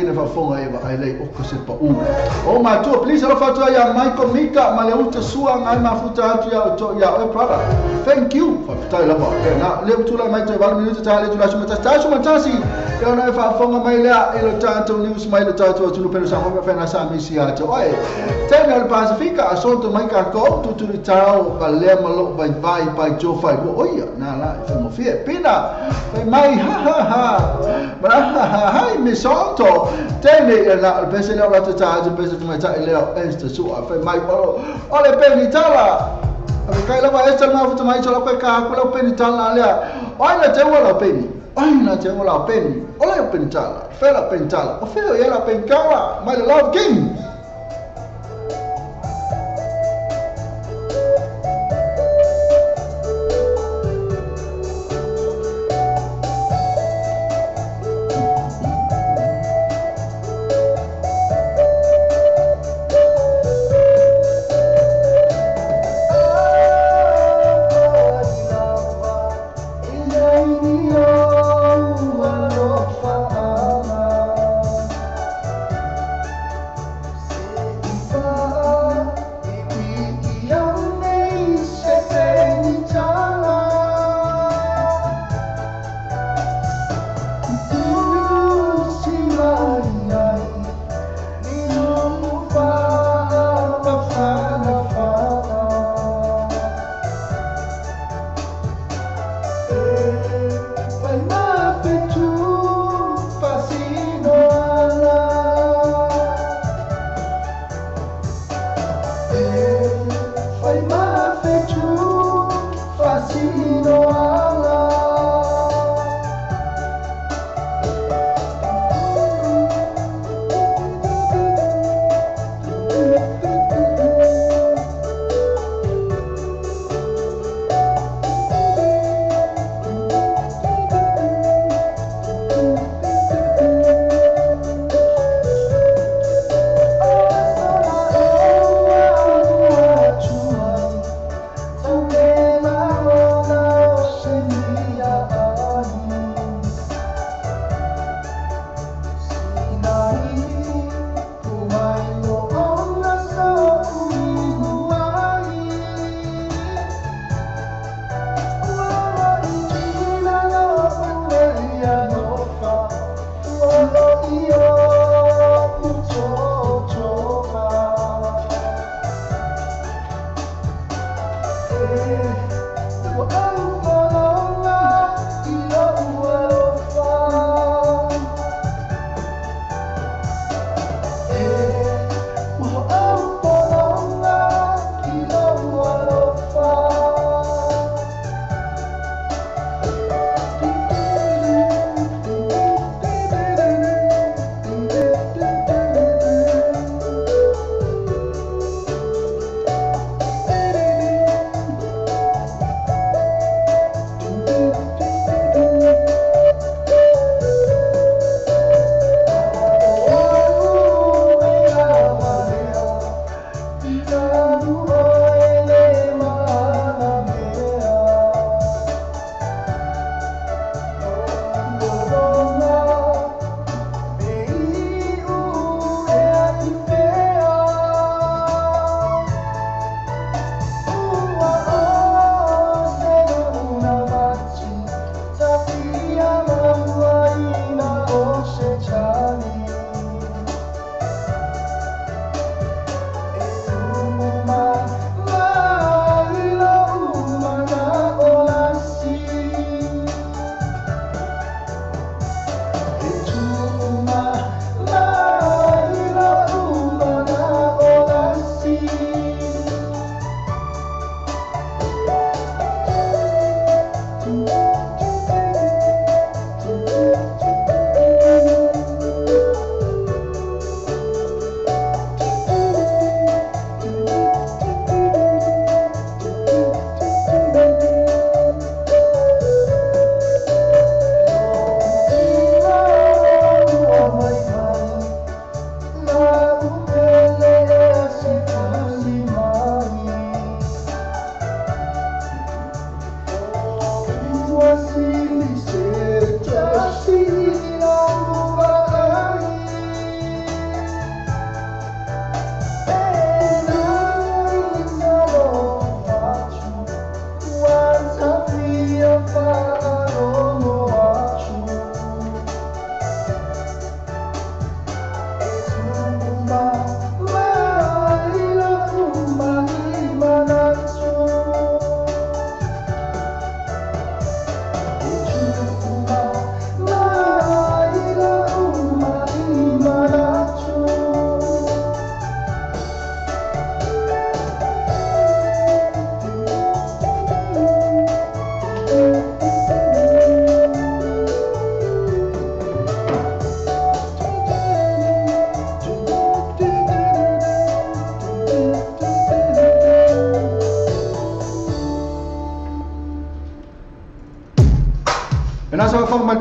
ne fa fonga e va ai le o ko se pa u o matua please ala fa tu ya Michael Mika ma le uta sua ngai ma futa tu ya to ya o brother thank you fa ta la ba na le tu la mai te va minuto ta le tu la su ma ta si ya na fa fonga mai le e lo ta tu news mai le ta tu tu pero sa fa fa na sa mi si a to oi tene al Pasifika asonto mai ka ko tu tu tau ka le malo vai vai pai jo fai o ia na la e mo fie pina mai ha ha ha bra ha ha ha mi sonto tene la pese le la ta tu pese tu mai ta le este su fa mai o le penitala a kai la va esta ma fu mai la ka ko la penitala le oi la te la peni oi la te la peni o la penitala fe la penitala o fe la penkala my love king.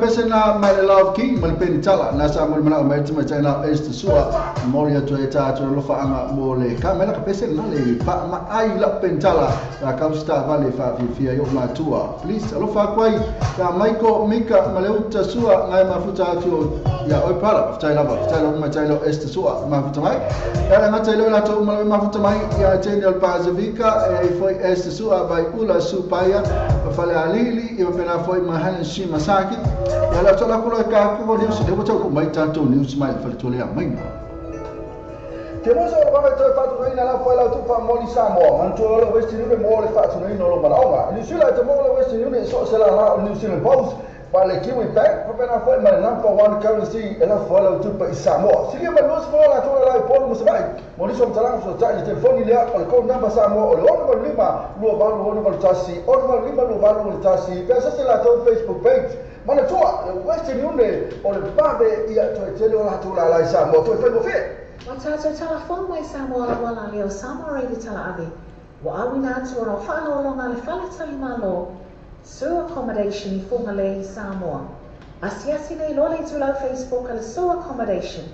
Pesena mai le Love King ma le Penitala na sa mo le mana mai tuma tsaina este sua mo le atu e ta atu lo fa anga mo le ka mela ka pesena le fa ma ai la Penitala la kausta vale fa fia yo matua please alo fa kwai ka Michael Mika ma le uta sua ngai mafuta atu ya oi para ftai lava ftai lo ma tsailo este sua mafuta mai era nga tsailo la to ma mafuta mai ya tsailo al Pasifika e foi este sua vai ula supaia fale alili e pena foi ma helen shi masaki ya la tola kula ka ko news de botsa ko mai tanto news mai fale tole ya mai te mo so ba te fa tu ina la foi la tu fa moli Samoa man to lo Western Union mo le fa tu ina lo malaonga New Zealand te mo le Western Union so se la la New Zealand Post Ma le Kiwi Bank, faapena foi ma le Number One Currency e lafo ai lau tupe i Samoa. Silia ma le 20 latou le la i Upolu ma Savaii. Mo nisi o faamatalaga fesootai i le telefoni lea, o le code number Samoa o le 685 2861 685 2861 pe asiasi i latou Facebook page. Manatua, le Western Union o le vave ia toe tele o latou lala i Samoa toe faigofie. Ua tatou talafou mai Samoa auala lea o Samoa Radio Talaave, ua auina atu ona o faaaloaloga a le Fale Tali Malo, Sue Accommodation i Fugalei i Samoa. Asiasi nei loa le itulau Facebook a le Sue Accommodation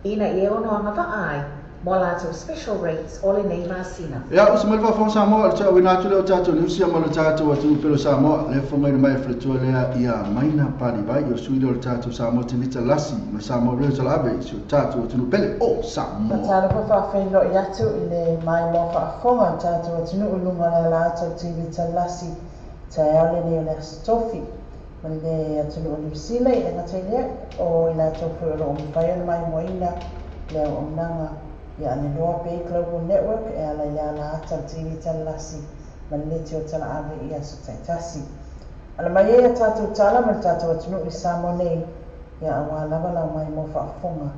ina ia ono agavaa ai mo a latou special rates o lenei masina. Ia, uso mai le faafofoga Samoa, o le tauina atu lea o tatou niusia ma lo tatou atunuu pele o Samoa, le fofogaina mai e faletua lea ia Maina Palivai, o sui lea o le tatou Samoa Tevita Lasi ma Samoa Reo Talaave i si o tatou atunuu pele o Samoa. Mataupu faafeiloai atu i le maimoa faafofoga o le tatou atunuu i luga o le ala ata o Tevita Lasi taeao lenei o le Aso Tofi ma le atunuu o Niu Sila i le gata i lea o i latou foi o lo o mafai ona maimoaina le auaunaga ia Aleloa Bay Global Network e ala i le ala ata o le TV Talalasi ma le neti o Talaave i aso taitasi. Ala mai ai a tatou tala ma le tatou atunuu i Samoa nei ia auā lava lau maimoa faafofoga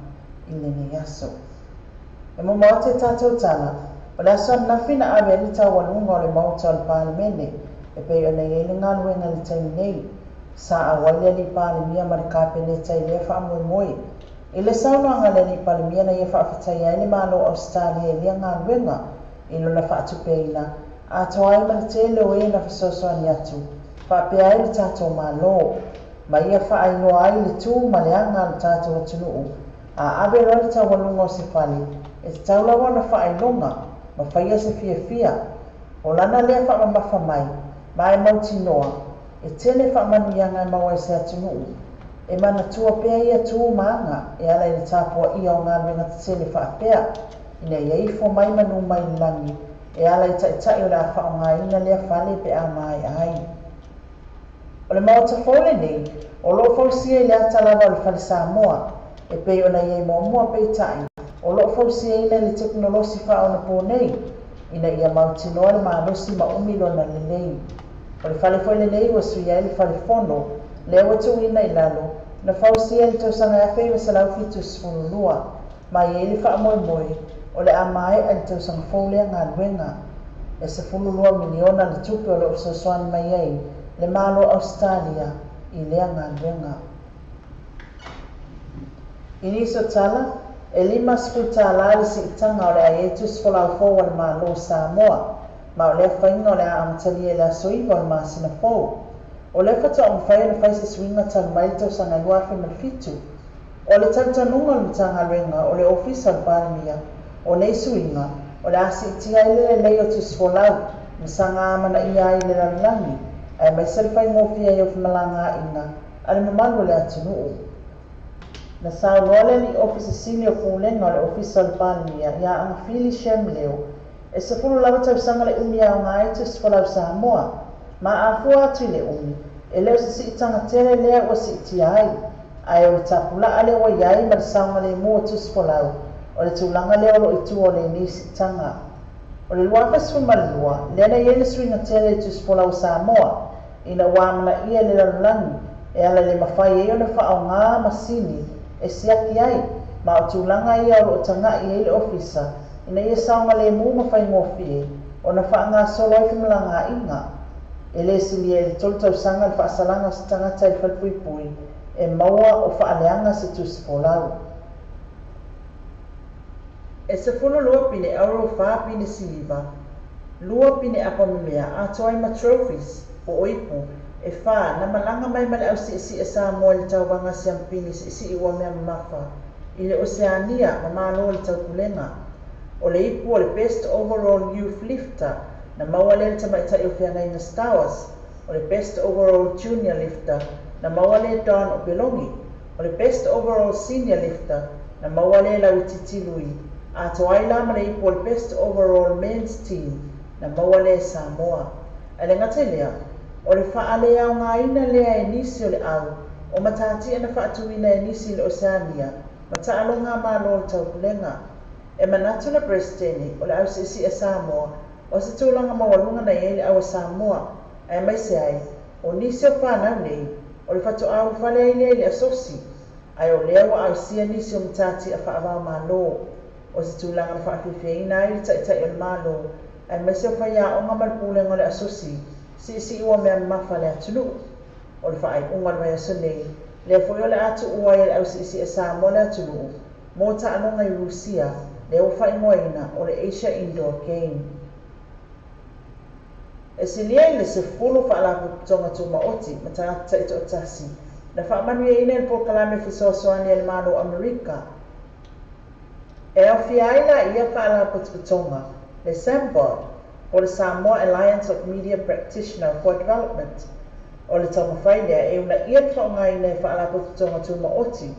i lenei aso. E momo atu e tatou tala, o le aso ananafi na ave ai le taualuga o le Maota o le Palemene e pei ona i ai le galuega i le taimi nei. Sa auai le Alii Palemia ma le Kapeneta i lea faamoemoe. I le saunoaga a le Alii Palemia na ia faafetaia ai le Malo o Ausetalia i lea galuega i lona faatupeina atoa ai ma le tele o e na fesoasoani atu faapea ai le tatou Malo ma ia faailoa ai le tu ma le aga a le tatou atunuu. A ave loa le taualuga o se fale, e tatau lava ona faailoga ma faia se fiafia. O lana lea faamamafa mai, ma e mautinoa, e tele faamanuiaga e maua i se atunuu. E manatua pea ia tu ma aga e ala i le tapuaia o galuega tetele faapea, ina ia ifo mai manu mai le lagi e ala i taitai o le a faaaogaina lea fale pe a maea ai. O le Maota fou lenei, o lo o fausia i le ata lava o le Fale Samoa, e pei ona i ai muamua peitai, o lo o fausiaina i le tekonolosi faaonapō nei, ina ia mautinoa le malosi ma umi lona lelei. O le fale foi lenei ua suia ai le fale fono, lea ua tuuina i lalo, na fausia i le tausaga 1972, ma e i ai le faamoemoe o le a maea i le tausaga fou lea galuega. E 12 miliona le tupe o lo o fesoasoani mai ai le Malo o Ausetalia i lea galuega. I nisi o tala, e 50 tālā le siitaga o le a i ai tusi folau fou a le Malo o Samoa, ma o lea faiga o le a amatalia i le aso 9 o le masina fou. O lea faatoa mafai ona fai se suiga talu mai le tausaga 2007. O le talitonuga o le Matagaluega o le Ofisa o le Palemia, o nei suiga, o le a siitia ai le lelei o tusi folau ma saga amanaia ai i le lalolagi, aemaise le faigofie ai o femalagaaiga a le mamalu o le atunuu. Na saunoa le Alii Ofisa Sili o Pulega o le Ofisa o le Palemia ia Agafili Shem Leo, e 10 lava tausaga le umi e aoga ai tusi folau Samoa, ma a fua atu i le umi, e le o se siitaga tele lea ua siitia ai, ae o le tapulaa lea ua i ai ma le saogalemu o tusi folau, o le tulaga lea o lo o i tua o lenei siitaga. O le 2012, lea na i ai le suiga tele i tusi folau a Samoa, ina ua amanaia e le lalolagi e ala i le mafai ai ona faaaoga masini e siaki ai, ma o tulaga ia o lo o tagai i ai le Ofisa ina ia saogalemu ma faigofie ona faagasolo ai femalagaaiga. E le silia i le tolu tausaga le faasalaga o se tagata i le falepuipui e maua o faaleaga se tusi folau. E 12 pine auro, fa pine siliva, lua pine apamemea atoa ai ma trophies, po o ipu, e fa na malaga mai ma le au siisii a Samoa i le tauvaga siampini siisii ua mea mamafa i le Oseania ma Malo o le Taupulega. O le ipu o le Best Overall Youth Lifter na maua lea e le tamaitai o feagaiga Stowers, o le Best Overall Junior Lifter na maua lea e Don Opeloge, o le Best Overall Senior Lifter na maua lea e Lauitiiti Lui, atoa ai la ma le ipu o le Best Overall Men's Team na maua lea e Samoa. Ae le gata i lea, o le faaleaogaina lea e nisi o le au o matatia na faatuina e nisi i le Oseania ma taaloga a Malo o le Taupulega. E manatu le Peresetene o le au siisii a Samoa o se tulaga maualuga na i ai le au a Samoa, aemaise ai o nisi o fanau nei O le fatoʻā ulufale ai lea i le asosi, ae o lea ua ausia nisi o matati'a faavaomālō. O se tulaga na faafiafiaina ai le taʻitaʻi o le Malo, aemaise o faiaoga ma le pulega o le asosi siisii ua mea mamafa le atunuu. O le faaiuga o le vaiaso nei, lea foi o le a tuua ai e le ausiisii a Samoa le atunuu mo taaloga i Rusia, lea ua faaigoaina o le Asia Indoor Game. E silia i le 10 faalapotopotoga tumaoti ma tagata taitoatasi na faamanuiaina i le polokalame fesoasoani a le Malo o Amerika, e aofia ai la ia faalapotopotoga le SAMPOD, po o le Samoa Alliance of Media Practitioner for Development. O le taumafai lea e uunaia le faaaogaina e faalapotopotoga tumaoti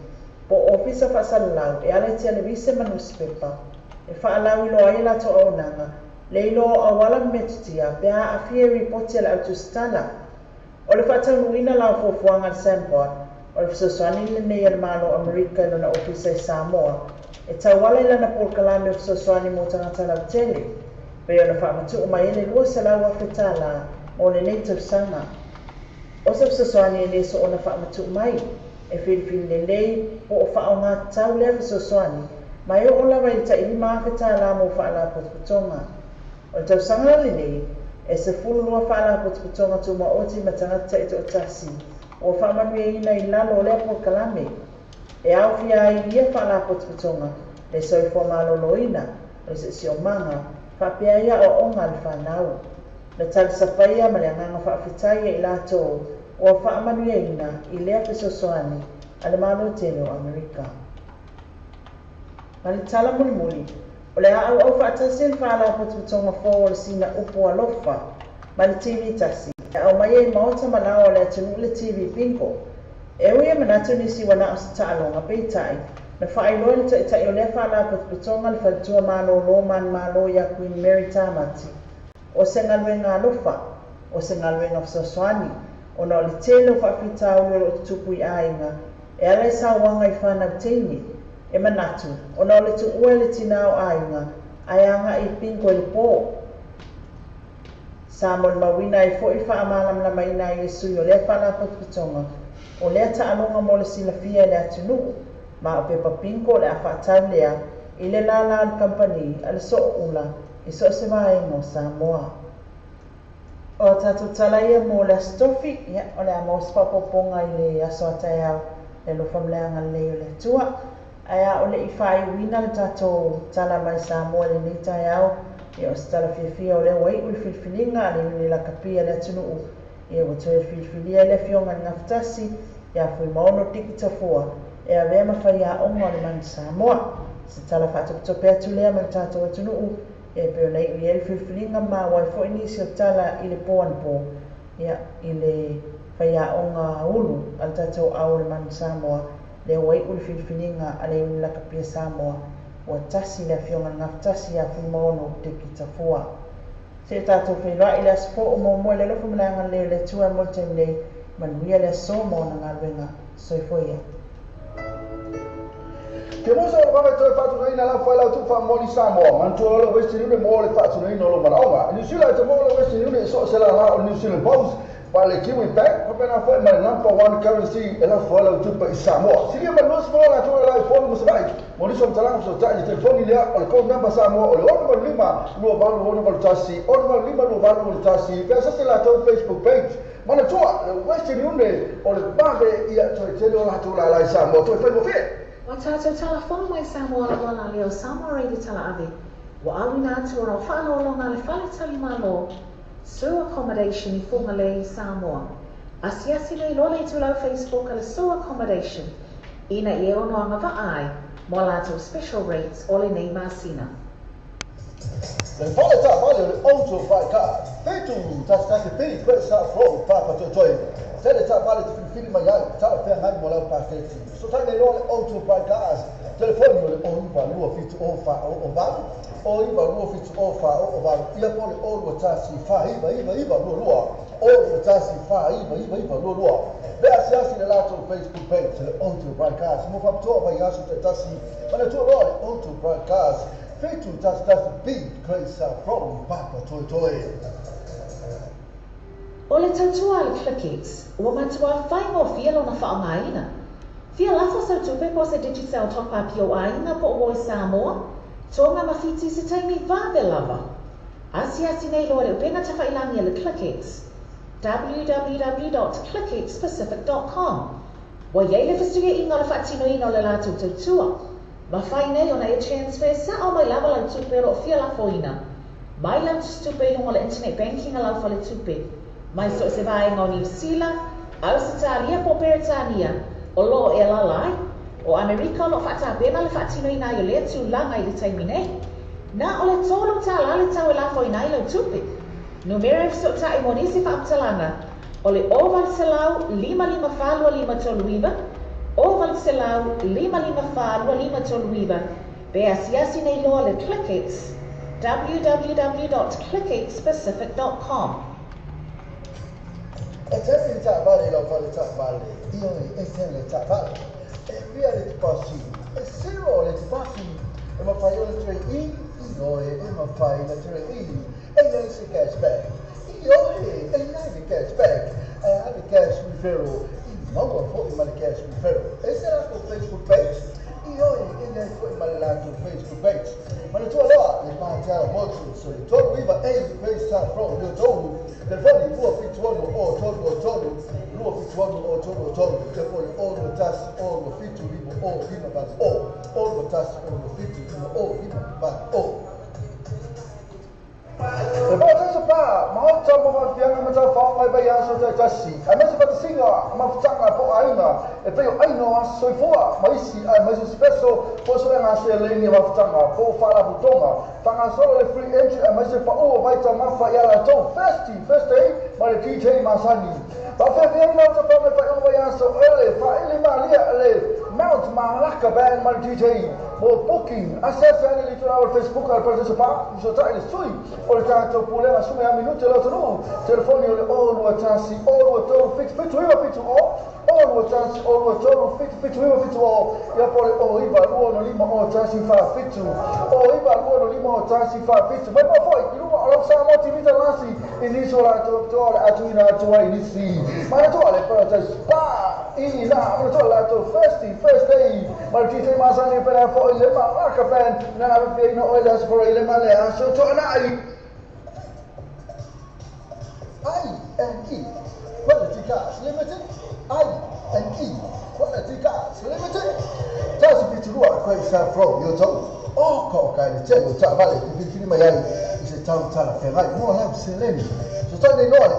po o ofisa faasalalau e ala i televise ma nusipepa e faalauiloa ai a latou auaunaga le iloa o auala ma metotia pe a aafia i ripoti a le au tusitala. O le faataunuuina la o fuafuaga a le SAMPOD, o le fesoasoani lenei a le Malo o Amerika i lona ofisa i Samoa e tauala i lana polokalame o fesoasoani mo tagata lautele, pei ona faamatuu mai ai le $200,000 mo lenei tausaga. O se fesoasoani e le soona faamatuu mai, e filifili lelei po o faaaogatatau lea fesoasoani, ma e oo lava i le tai $5,000 mo faalapotopotoga. O le tausaga la lenei, e 12 faalapotopotoga tumaoti ma tagata taitoatasi ua faamanuiaina i lalo o lea polokalame. E aofia ai i ia faalapotopotoga le soifua maloloina, o le siosiomaga, faapea ai aoaoga a le fanau. Na talisapaia ma le agaga faafetai e i latou ua faamanuiaina i lea fesoasoani a le Malo tele o Amerika. Ma le tala mulimuli, o le a auau faatasi le faalapotopotoga fou o le Sina Upu Alofa ma le TV tasi, e aumaia i maota ma laoa o le atunuu le TV Bingo. E ui e manatu nisi ua na o se taaloga, peitai, na faailoa e le taʻitaʻi o lea faalapotopotoga le faletua malōlō manumalo iā Queen Mary Tamati, o se galuega alofa, o se galuega fesoasoani, ona o le tele o faafitauli o loo tutupu i aiga e ala i sauaga i fanau teine. E manatu, ona o le tuua e le tinā o aiga, ae agai i bingo i le pō. Sa molimauina ai foi le faamalamalamaina ai e sui o lea faalapotopotoga o lea taaloga mo le silafia e le atunuu, ma o pepa bingo o le a faatau lea i le lālā o le kamupani a le Sooula i so o se vaega o Samoa. O tatou tala ia mo le Aso Tofi, ia, o le a maua se faaopoopoga i le aso a taeao i le alofa ma le agalelei o le Atua. Ae a o le i faaiuina le tatou tala mai Samoa i lenei taeao, ia o se tala fiafia o lea ua iu le filifiliga a le Iuni Lakapi a le atunuu, ia ua toe filifilia ai le Afioga i le Gafatasi ia Fuimaono Tiki Tafua e avea ma faiaoga o le Manu Samoa. Se tala faatopetope atu lea ma le tatou atunuu, ia e pei ona iu i ai le filifiliga ma maua ai foi nisi o tala i le po anapo, ia, i le faiaoga ulu a le tatou ao o le Manu Samoa, lea ua iu le filifiliga a le Iuni Lakapi a Samoa, ua tasi le Afioga i le Gafatasi ia Fuimaono Tiki Tafua. Seia tatou feiloai i le aso fou o muamua i le alofa ma le agalelei o le Atua mo le taimi nei, manuia le aso ma ona galuega. Soifua ia. Ke musa o le vave toe faatunaina lau failautu faamoli Samoa, manatua loa le Western Union mo le faatunaina o lou manaoga. I New Zealand e te maua le Western Union i so o se lala o le New Zealand Post, ma le Kiwi Bank, faapena foi ma le number one currency e lafo ai lau tupe i Samoa. Silia ma le 20 latou e la i Upolu ma Savaii. Mo nisi o matalaga fesootai i le telefoni lea o le code number Samoa o le 685 2861 685 2861 pe asasi latou Facebook page. Manatua, le Western Union o le vave ia toe tele o latou lala i Samoa toe faigofie. Ua tatou tala fono mai Samoa lava la leo Samoa Radio Tala Ave ua auina atu ona o faaaloaloga a le Fale Tali Malo Sioux Accommodation i Fugalei, Samoa. Asiasi nei loa le itulau Facebook a le Sioux Accommodation ina ia ono agavaa ai mo a latou special rates o lenei masina. Le fale taavale o le Auto Buy Car, 711 P Great South Road, Papatoetoe. Tele taavale te filifili mai ai, talafeagai mo lau paketi. Fesootai nei loa le Auto Buy Cars, telefoni o le 0 9 2 7 0 4 0 8, 0 9 2 7 0 4 0 8, ia po o le 0 2 1 4 9 9 9 2 2, 0 2 1 4 9 9 9 2 2. Pe asiasi le latou Facebook page le Auto Buy Cars mo faapitoa vaiaso taitasi. Manatua loa le Auto Buy Cars, 711 B Great South Road, Papatoetoe. O le tautua a le ClickX, ua matua faigofie lona faaaogaina. Fia lafo sau tupe po o se Digicel top up i ou aiga po o uo i Samoa, Tonga ma Fiti i se taimi vave lava. Asiasi nei loa i le upega tafailagi a le ClickX, www.clickxpacific.com. Ua i ai le fesuiaiga o le faatinoina o le latou tautua. Mafai nei ona e transfer sao mai lava lau tupe o lo o fia lafoina mai lau tusitupe i luga o le internet banking a lau faletupe, mai so o se vaega o Niu Sila, Ausetalia po o Peretania o lo o e alaala ai. O Amerika o lo o faatapena le faatinoina ai o lea tulaga i le taimi nei. Na o le $3 le tau e lafoina ai lau tupe. Numera e fesootai mo nisi faamatalaga o le 0800 554 2539, 0800 554 2539, pe asiasi nei loa le ClickX, www.clickxpacific.com. E tele le taavale i lau fale taavale, ioe, e tele le taavale. E fia le tipasi, e zero le tipasi. E mafai ona trade in, ioe, e mafai ona trade in. E i ai se cashback, ioe, e i ai le cashback. E a le cash referral, e maua foi ma le cash referral. E se latou Facebook page, ioe, e i ai foi ma le latou Facebook page. Manatua loa le Pātiala Motu, so le 39 A Grace South Road, le tolu, telefoni 276 o 3 o 3, 276 o 3 o 3, telefoni o 1 o 7 5 o 5 8 o, o 1 o 7 5 o 5 8 o. Le Parataiso Pa, maota mo faafiaga ma taufao mai vaiaso taitasi, aemaise faatasiga ma mafutaga po o aiga, e pei o aiga o aso soifua ma isi aemaise special po o suega seleni o mafutaga po o faalapotopotoga. Faagasolo le free entry aemaise paʻu o vaitaumafa ia latou Thirsty Thursday ma le DJ masani. Faafeafeaina o tafao mai faaiuga vaiaso ele faaili malia le Mount Malaka Band ma le DJ. Mo booking, asiasi ane i le itulau o le Facebook a le Parataiso Pa, fesootai le sui o le tatou pulega sume a minute o le atunuu. Telefoni o le 021 023 77 9 70, 021 023 77 9 70, ia po o le 09 2 5 01 47, 09 2 5 01 47. Mai moa foi i luga o lau Samoa TV talasi i nisi o latou apitoa o le atuina atu ai nisi. Manatua le Parataiso Pa i ina, manatua le latou Thirsty Thursday ma le DJ masani e pele foi le Malaka Band na afiaina o le aso fora i le ma le aso toanai. I&E Quality Cars Limited, I&E Quality Cars Limited. Tasi fiturua koe sa fro yo tau. O ka o kai le tele o taavale e filifili mai ai i se tau talafeagai mo lau seleni. So tai nei loa le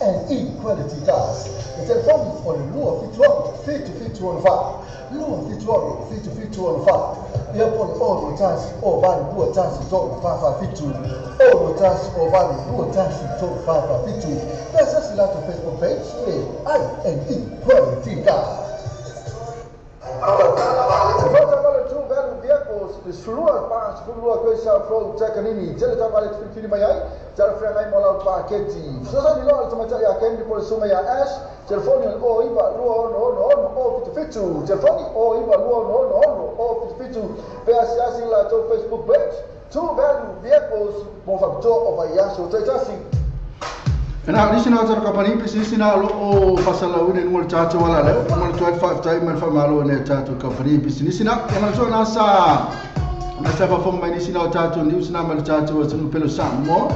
I&E Quality Cars. Le telefoni o le 276 7714, 276 7714. Ia po le 0 1 o 8 2 1 3 4 4 7, 0 1 o 8 2 1 3 4 4 7. Pe asiasi latou Facebook page le I&E Quality Cars. Le taavale True Value Vehicles, le 12 pa 12 koe sa Road, Takanini, tele taavale te filifili mai ai, talafeagai mo lau paketi. Fesoasoani loa le tamaitai ia Candy po o le susuga ia Ash, telefoni o le 09 2 6 6 6 0 77, telefoni 09 2 6 6 6 0 77. Pe asiasi i le latou Facebook page, True Value Vehicles, mo faapitoa o vaiaso taitasi. Ena, nisi na tara kapani, pisinisi na lo o fasalauina i luga o le tatou ala leo, ma le tuai faafetai ma le faamalo i nai a tatou kapani pisinisi na. E manatua na sa na sa faafofoga mai nisi na o tatou news na ma le tatou atunuu pele o Samoa.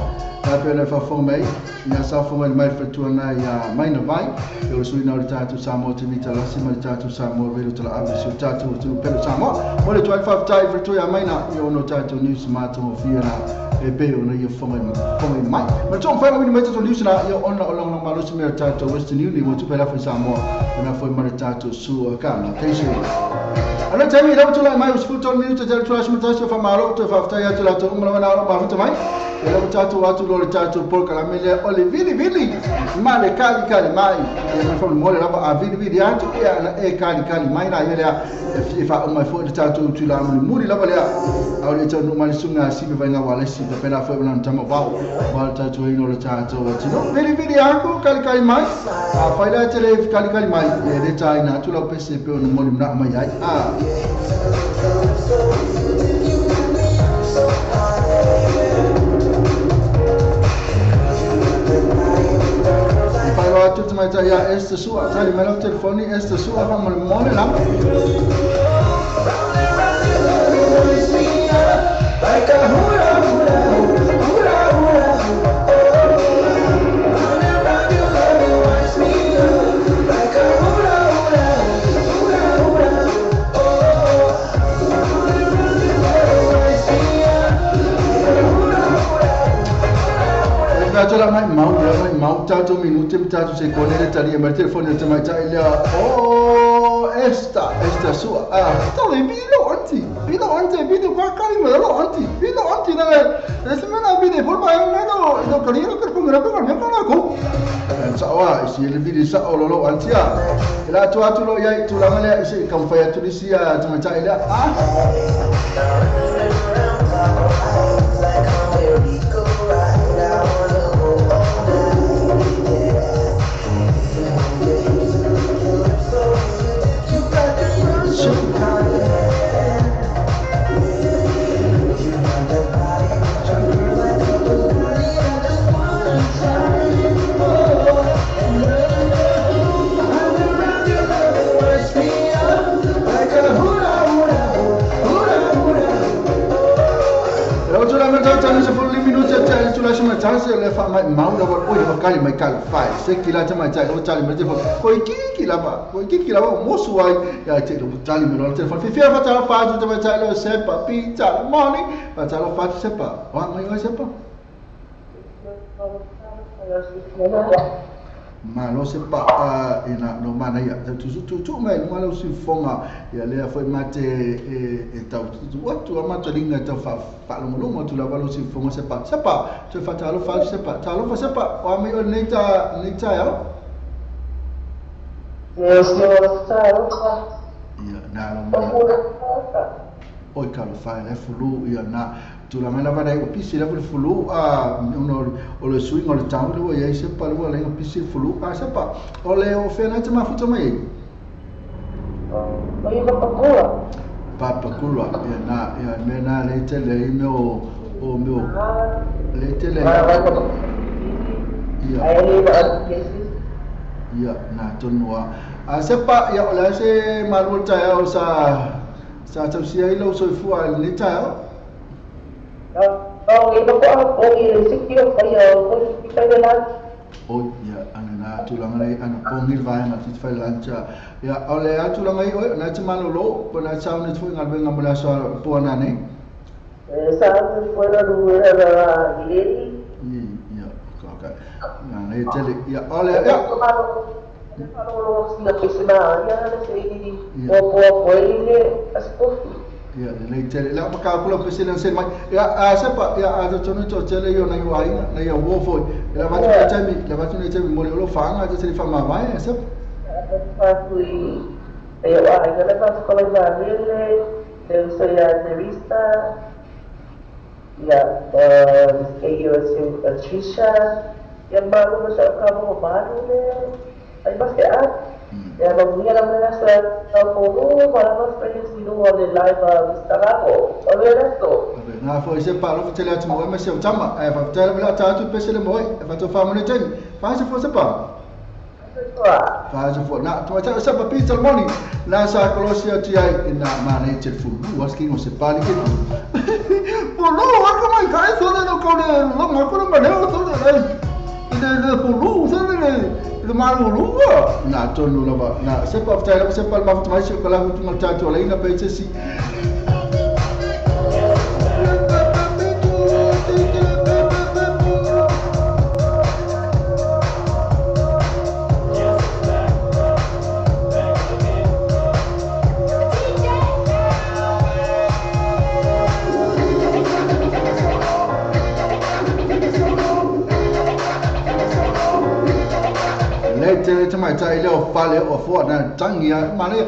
E pei ona e faafofoga mai, ia sa fofoga mai le faletua na ia Maina Vai, e o le sui na o le tatou Samoa TV Talasi ma le tatou Samoa Radio Talaave si o tatou atunuu pele o Samoa. Mo le tuai faafetai i le faletua ia Maina, ia ona o tatou news matagofie na e pei ona ia fofoga mai. Ma le tuai mafai ona mai tatou news na ia ona o lagolago malosi mai o tatou Western Union mo tupe lafo i Samoa, ona foi ma le tatou Sua Kana. Teisi. Ano taimi lau tulai mai o 13 minuta te tulai sima tasi o whamalo, toe whaafetai atu latou uma lava na alo mafuta mai. E lau tatou atu lo le tatou polokalame lea o le vili vili ma le kali kali mai. E mai fo mo le lava a vili vili atu e ana e kali kali mai na ia lea e wha mai foi le tatou tula muli muli lava lea. Au le tau nu mai le sunga si pe vainga wale si pe pena foi na tama vau. Wa le tatou ino le tatou atino. Vili vili aku kali kali mai. A whaila te le kali kali mai. E le tai na atu lau pese pe ono moli mna mai ai. Ah. tamaitai ia Esther Sua tali mai lau telefoni Esther Sua faamolemole lava. Like a hula hula hula hula oh, round and round your love it winds me up like a hula hula hula hula oh, round and round your love it winds me up like a hula hula. Tala mai mau la mai mau tato minute tato se kone le tali mai telefoni te mai tai lea oh Esther Sua tali bilo anti bilo ka kali me lo anti bilo anti na le se mena bide por mai me do kali ro ko ngara ko me ko na ko sa wa si le vidi sa o lo anti a la tu atu lo ia tu la male si kam fa ya tu si a te mai tai lea le fa mai mau la oi fa kali mai kali fa se kila ta mai tai o tali mai te fa ko ki la ba ko ki la ba mo su ai ya te lo tali mai lo te fa fi fa ta fa tu mai tai lo se pa pi ta money fa ta lo fa se pa wa mai o se pa ma lo se pa ina no mana ia tu tu mai ma lo si fonga ia le foi mate e tau tu atu ma to linga tau fa fa lo lo tu la lo si fonga se pa tu fa ta lo fa se pa ta lo fa se pa wa mai o nei ta ya ia na lo oi ka lo fa le fulu ia na tu la mala va o pisi la fulu a uno o le swing o le tau le ia se pa le o pisi fulu a se pa o le o fena te mafuta mai o ia papakula ia na ia me na le te le me o me le te le ia ia na tonua a se pa ia o le se malu ta o sa sa tau si ai lo so fu a le ta o e ko o e se ki o fa o ko ki la o ia ana na tulanga nei ana pongil vai na fit fa lancha ia o le a tulanga i o na te malolo po na sa ne fu ngal venga mola sa po na ne sa fuera lu era ile ia ka na ne tele ia o le ia lo si la que se ma ia le se o po ile aspofi ia le tele la pa ka pula pese se mai ia a se pa ia a to no to tele yo na yo ai na ia wo fo la va tu temi la va tu temi mo lo fa nga te fa ma vai se pa fui eu ai la va ko la le eu sou a entrevista ia eu sou Patricia ia malu ma sa ka mo malu le ai ba se a ya lo mira la sa ko para no friends no le live Instagram o le resto na foi se pa lo tele atu mo me se tama e fa tele la ta tu pese le mo e fa to fa mo le temi fa se fo se pa fa se fo na to ta se pa pizza moni la sa kolosia ti ai na ma ne te fu lu was ki no se pa li ke po lo wa ka mai ka so le no ko le lo ma ko ma le so le le fu lu so le le malu lu na to no la ba na se pa tele se pa ma mai se ko la tu ma ta to le ina pe se si te mai tai le o fale o fo na tangi a male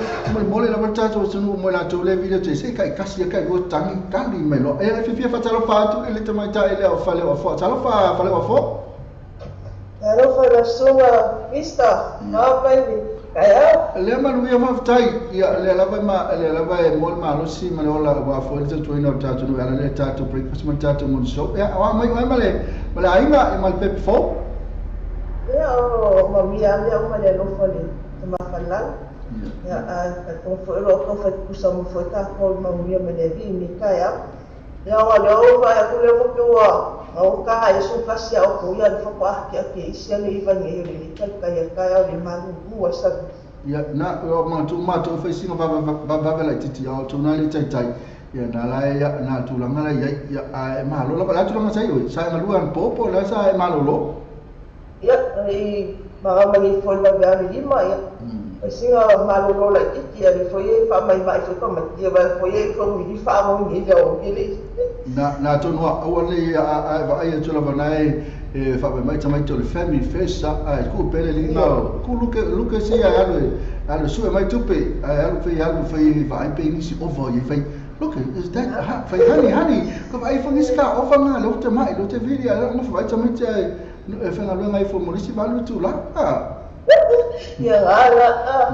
mo le la ta to sunu mo la to le video te se kai kasi kai go tangi kandi me lo e fi fi fa ta lo fa tu le te mai tai le o fale o fo ta lo fa fale o fo ta lo fa la sua vista ma baby kai le ma lu ia ma tai ia le la va ma le la va mo ma lo si ma lo la wa fo le to ina ta to no ala le ta to breakfast ma ta to mo so ia wa mai mai ma le ma la inga e ma le pe fo. Ia o maumia mea uma le alofa le tamafalau. Ia a tō foi ro tō foi kusa mo foi ta ko maumia me le vi mi ka ya. Ia o le o fa ku le mo tua o ka e su ka sia o ku ia le fa pa ki ki sia le iva ni le ka ka ya ka ya le ma ku wa sa. Ia na o ma tu ma tu fa singa va va va va la titi o tu na le tai tai. Ia na la ia na tu la ngala ia ia a ma lo la tu la sai o sai ma luan popo la sai ma lo lo. Ia i ma ma ni foi va va ni ma ia. Singa ma lo lo la titi ia le foi fa mai mai foi pa ma ia va foi ko mi fa mo ni le o ni. Na na tu no o le a va ia tu la va nai e fa mai mai tu le family first a ku pele li na ku luke luke si a lo a lo su mai tu pe a lo fe va pe ni si over ye fe. Look, is that fa hani hani ko vai fa ngiska o fa nga lo te mai lo te vili a no fa vai mai te fa nga lo ngai fo mo si ba lo tu la ah ya la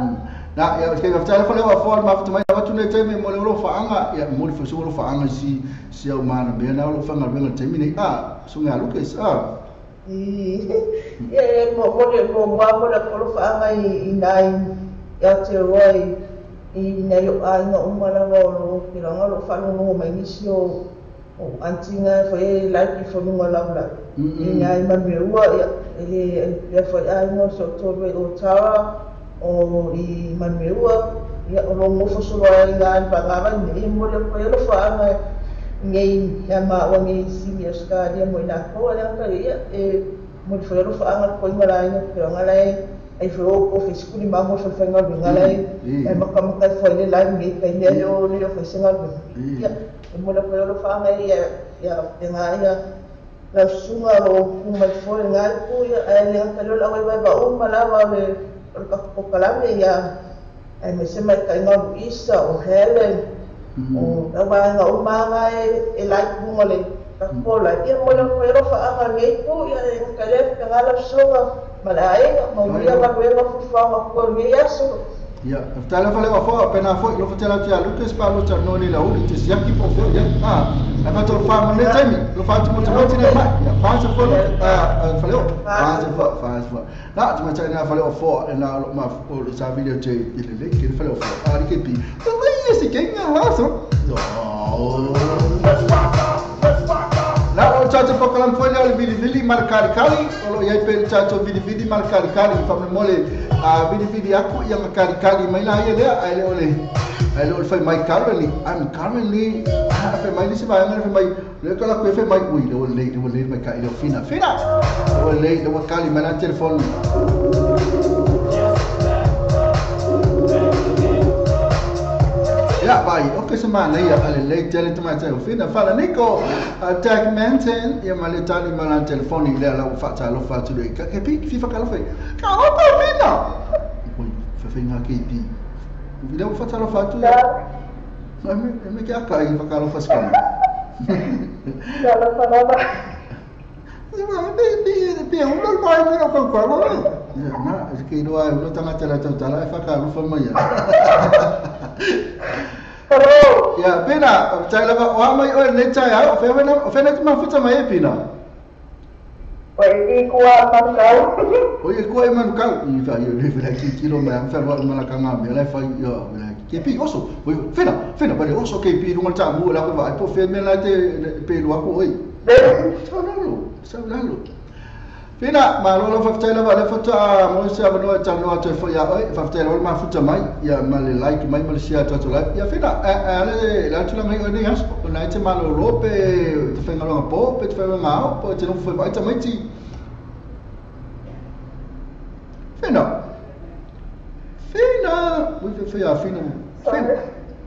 na ya ke fa tala fa le wa fo ma fa mai wa tu ne te me mo le lo fa anga ya mo le fa so lo fa anga si si o ma na be na lo fa nga lo te mi ne a so nga lo ke sa ya mo mo le mo mo mo le lo fa anga i nai ya te roi i nei o aiga uma lava o lo pilanga lo faalogo mai nisi o antiga foi lai ki fonuga laula i nai manueua ia e le pea foi aiga o sootolu ai o Tara o i manueua ia o lo gofo solo aiga ai pagava nei mo le koe lo faaga ngei ia maua ngei sili Australia mo i lakou a le aga ia e mo le foi lo faaga koiga la aiga pilanga lae ai foi o ko fiskuli ma mo foi nga winga lai e maka maka foi le lai ni kai le o le foi singa ya e mo le foi lo fa nga ya ya nga ya la sunga o ku mai foi nga ku ya e le ka lo la wai ba o mala ba le ka ko kala me ya e me se mai kai nga isa o Helen o la ba nga o ma nga e lai ku mo le ka ko la ya mo le foi lo fa nga ngi ku ya e ka le ka la sunga Malai, maulia ma wema fufa ma ko mi aso. Ya, tala fale wa fo pena fo lo fotela tia Lucas pa lo ta no ni la uli te siaki po fo ya. Ah, a fa to fa mo ne temi, lo fa mo te mo te ma. Ya, fa se fo ah fale o. Fa se fo, fa se fo. Na, te ma ta na fale o fo na lo ma o sa video te ile le ke fale o fo. Ah, ke pi. To mai se ke nga ha so. No. La o chacho pokalam folia le vili vili markari kali o lo iai pe chacho vili vili markari kali fa mole a vili vili aku ia markari kali mai la ia le ai le ole ai le fai mai currently I'm currently fa mai ni se vai mai mai le kala ko fa mai ui le ole le ole mai ka ile fina fina ole le kali mai la telefone Ya vai, o que se mana ia ale le tele tama te fina fala Nico tag maintain ia male tali mala telefone le ala fa ta lo fa tu le ka ke pi fi fa ka lo fa ka o pa fina oi fa fina ke pi vi le fa ta lo fa tu na me ke aka i fa ka lo fa ska ya lo fa la ma pi pi pi un lo mai me lo fa fa lo na es que no hay no tan tala tala fa ka lo fa mai. Hello. Ya, Pina, tai lava o mai o le tai o fe na o fe na ma futa mai Pina. Oi i kua manukau. Oi i kua manukau. I fa i le la ki kilo mai am fa wa ma la kanga me la fa yo me la ke pi oso. Oi fena fena ba le oso ke pi lunga ta mu la ko va po fe me la te pe lo ko oi. Sa lalo, sa lalo. Pina, ma lo fa ftai lava le fata mo se ava no ta no te fo ya oi fa ftai lo ma futa mai ya ma le like mai ma le share ta to like ya fina a le la tu la mai ni has na te ma lo lo pe te fenga lo po pe te fenga ngao po te no fo vai ta mai ti fina fina we fe ya fina fina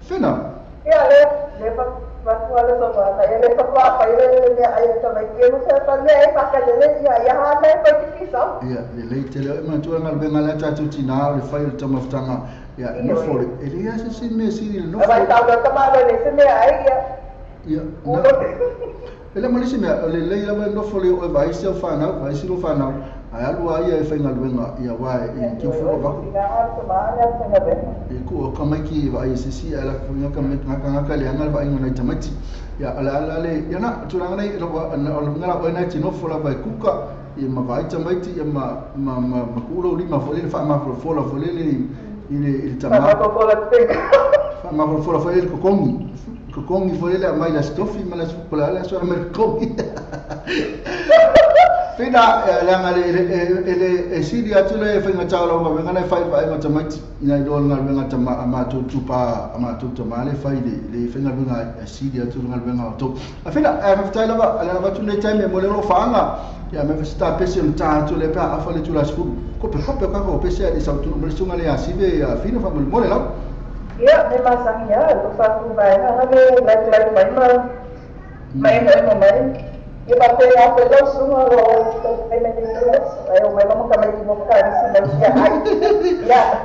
fina ya le le pa wala sa ba ya le pa pa ya le le ai ta mai ke mo sa pa le pa ka le ya ya ha le pa ki sa ya le le te le ma tu nga le nga la ta tu ti na le fa yo ta ma ftanga ya no fo le e le ya se si me si no fo ta ta ma le se me ai ya ya Ele malisi mea, le lei lava nofo le o vai se o whanau, vai si lo whanau. Ai alu ai e whainga luenga ia wae i kia fua vaku. E ku o kamaiki vai se si ala kuinga ka ngaka ngaka le anga vai ngona tamaiti. Ia ala ala le ia na tūranga nei ngala o nai tino fola vai kuka ia ma vai tamaiti ia ma ma ma ma kulo lima fo le fa ma fola fo le i le tama. Fa ma fola fo le kokongi. Kokongi fo le mai la stofi ma la fola la so ma kokongi. Fina langa le le sili atu le whainga tau ma ngana fai vai ma tamaiti ina do nga nga tama ama tu tupa ama tu tama le fai le le whainga nga sili atu nga nga to a fina a fai lava ala lava tu le time mo le ro fanga ya me sta pese un ta tu le pa a fa le tu la school ko pe ko pe ko pese e sa tu mo le sunga le asive a fina fa mo le la ya me masangi ya lo fa ku vai na le like like mai ma mai mai mai E batei a coisa suma o tem eu mai não também vou ficar assim mas ya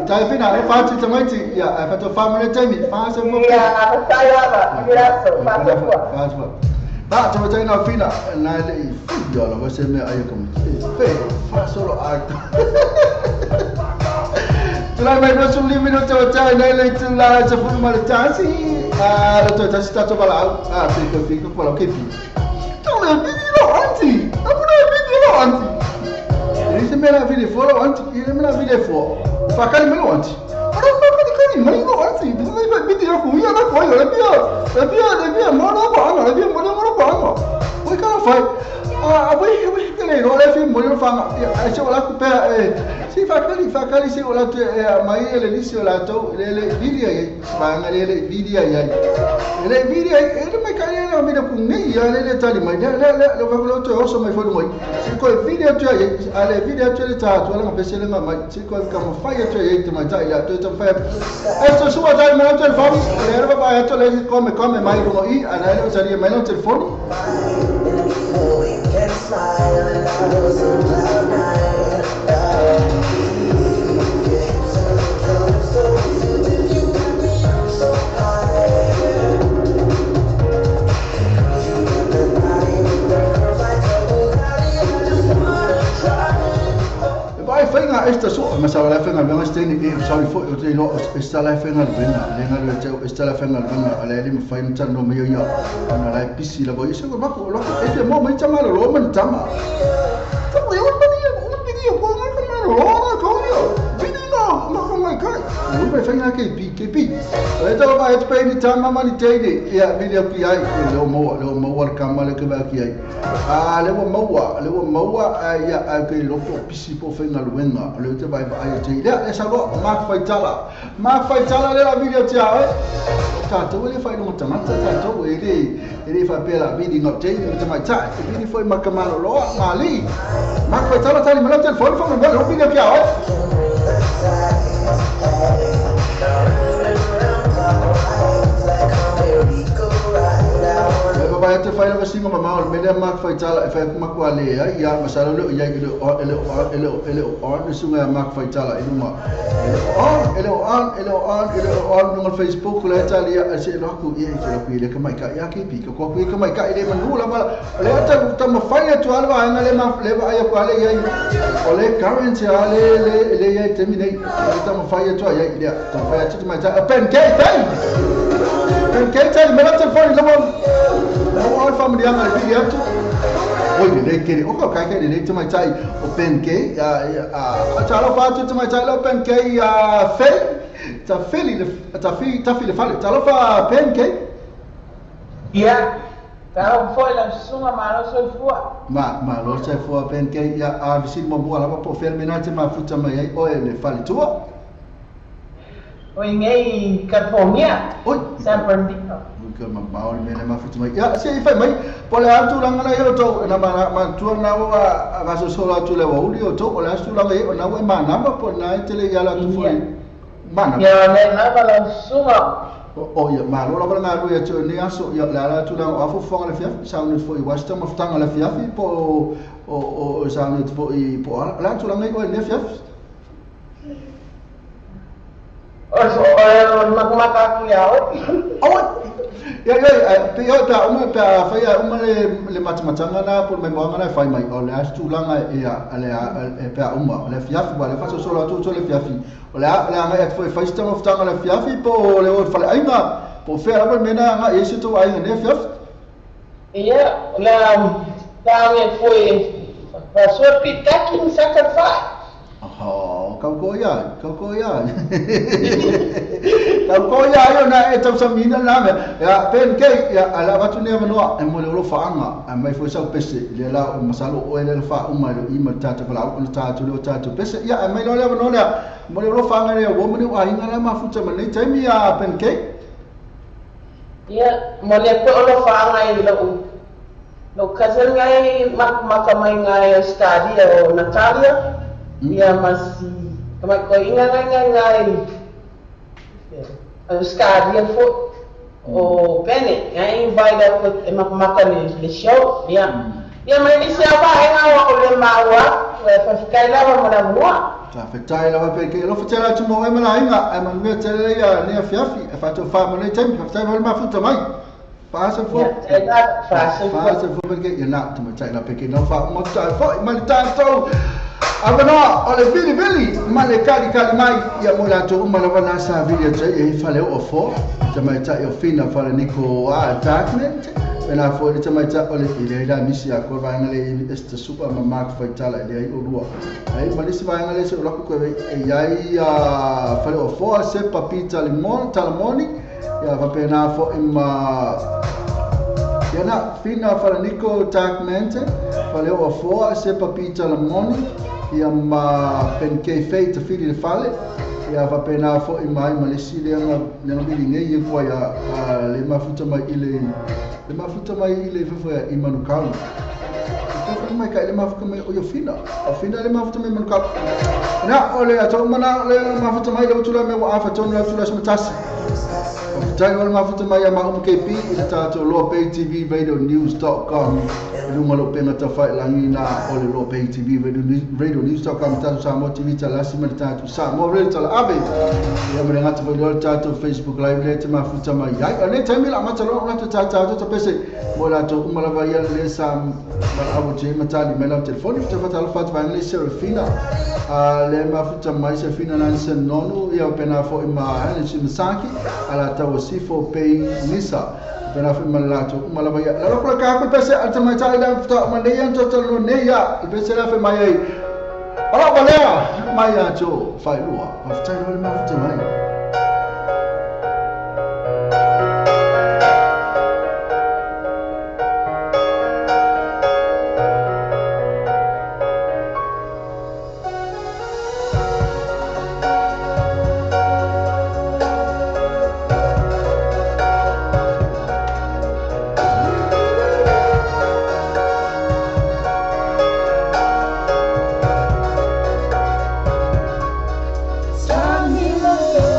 tai fina e fa ti tamaiti ya fa to fa mo le time fa se mo ya sai lava graças fa fa ba to tai na fina na le fi ya la se me ai como fe fa solo a Tulai mai no sul limino te tai na le tu la se fu ma le tasi a lo to tasi ta to bala a fi ko fi ko la ke fi to le video anti a puna video anti ele se me la video fo anti ele me la video fo fa kali me lo anti ora fa kali kali me lo anti bisogna video ku ya na ko yo le pia le pia le pia mo no pa no le pia mo no pa no oi ka fai a voi che le no le fi mo no fa a se la ku pe si fa kali se ola te mai ele lisi ola to le video ye ba nga le video ye le video ele mai kali le video ku ngi ya le le tali mai le le le va lo to oso mai fo mai si ko video tu ye ale video tu le ta tu ala ngapese le mai si ko ka mo fa ye tu ye te mai ta ya tu te fa esto suwa ta mai telefone le erba ba to le come come mai lo i ana le usaria mai lo telefone. Esta so ma sa la fenga venga steni e sa fo o te lo esta la fenga venga lenga le te esta la fenga venga ala le fa mta no me yo ana la pisi la bo se ko ba ko lo e te mo me chama lo man chama to me o ni o ni ko ma ko ma lo ko yo vini no ma ko ma ka o me fenga ke pi ke pi e to ba e pe ni chama ma ni te ni ya video ki ai lo mo ka ma le ke ba ki ai a le mo mo ya a ke lo ko pisi po fenga luenga le te vai vai te le sa lo ma fai tala le la video te ai ta to le fai no tamata ta to e le fa pe la video no te ni te mai ta e foi ma kamalo lo ma li ma fai tala tali ma telefone fa ma lo video ki ai Vai te fai la singa mama o mele ma fai tala e fai ma kwa le ya ma sa lo ya ile o ele o ele o ele o ni sunga ma fai tala e numa ele o ele o ele o no Facebook le tala ya se lo ku ye ke lo le ka mai ka ya ke pi ko ku ka mai ka ile manu la ma le ta ta ma fai tu alwa nga le ma le ba ya kwa le ya o le current ya le le le ya te mi nei ta ma fai tu ya ile ta fai tu ma ta pen ke pen ke ta me la telefone la o family anga le atu oi le ke o ka ka le te mai tai o pen ke a ta lo fa tu mai tai lo pen ke a fe ta feli le ta fi ta fi le fa ta lo fa pen ke ya ta lo foi la suma ma lo so fua ma lo se fua pen ke ya a visi mo mo la po fel menate ma futa mai ai o le fa le tua o ngai California oi San Bernardino ka ma ma o me ma futa mai ya se fai mai po le atu la ngana yo to na ma ma tu na wa va so so la tu le wa uli o to o la su la o na wa ma na ma po na tele ya la tu foi ma na ya le na ba la suma o ya ma lo la ba na ya tu ni aso ya la la tu la o afu fo la fia sa no foi wa sta ma ftanga la fia fi po o sa no foi po la tu la ngai o ne fia o so o ma ma ka ki ya o o Ia ia pe ia ta uma pe fai a uma le matamatanga na po mai moanga na fai mai o le tulaga ia le pe uma le fiafi ba le faso solo tu le fiafi o le anga e foi fai sta mo le fiafi po le o fale ainga po fe la mena anga e se tu ainga ne fiafi ia la la foi faso pitaki ni sacrifice. Oh, kau koia, kau koia. Kau koia ayo na e tau samina na me. Ya pen ke ya ala watu ne manoa e mo le lo faanga a mai foi sau pese le la o masalo o ele fa uma le i ma tata bala o tata le tata pese ya mai lo le no le mo le lo faanga le wo mo le ainga la mafuta ma le time ya pen ke. Ya mo le ko lo faanga i lo lo cousin ngai mak mai ngai Australia o Natalia. Ia masi kama ko inga ngai ngai Australia fo o Bennett ngai invite ko e maka ni le show ia ia mai ni sia ba enga o le maua e fa fikai la mo na mua ta fetai la pe ke lo fetela tu mo e mala inga e man me tele ia ne fiafi e fa to fa mo le time fa tai ma futa mai fa fo fa fo pe ke ia na tu mo tai la pe ke no fa mo ta fo ma ta to Avana o le vili vili ma le kali kali mai ia mo la to uma lava na sa vili te e fale o fo te mai ta o fina fale niko a darknet na fo te mai ta o le ile la misi a ko va ngale este super ma mark fo tala ile o lua ai ma lisi va ngale se o la ko e ia a fale o fo se papita limon talamoni ia va pena fo ima ia na fina fale niko darknet fale o fo se papita limoni ia ma pen ke fei te fili le fale ia va pena fo i mai ma le sile nga nga bili nei ia kwa ia le mafuta mai ile le mafuta mai ile fo ia i manukau te mai ka le mafuta mai o yo fina o fina le mafuta mai manukau na o le ato mana le mafuta mai le tula me wa afa tonu le tula smatasi o tai o le mafuta mai ma KP i le tatou Loa Pay TV Radio News.com lunga lo penga ta fai langi na o le Loa Pay TV Radio News.com tatou Samoa TV talasi ma tatou Samoa Radio tala ave ia mo le ngata foi lo tatou Facebook Live le te mafuta mai ai o le taimi la mata lo la tatou ta pese mo la to uma lava ia le sa ma avo te matali mai la telefoni te fatalo fat va le Serafina a le mafuta mai Serafina na se nonu ia pena fo ima le simasaki ala tau sifo pay nisa pena fo ima la to uma lava ia la lo ka ko pese alta mai ta ila ta ma ne ia to lo ne ia pese la fe mai ai ala valea mai a to fai lua ma tai lo mafuta mai. Stop me.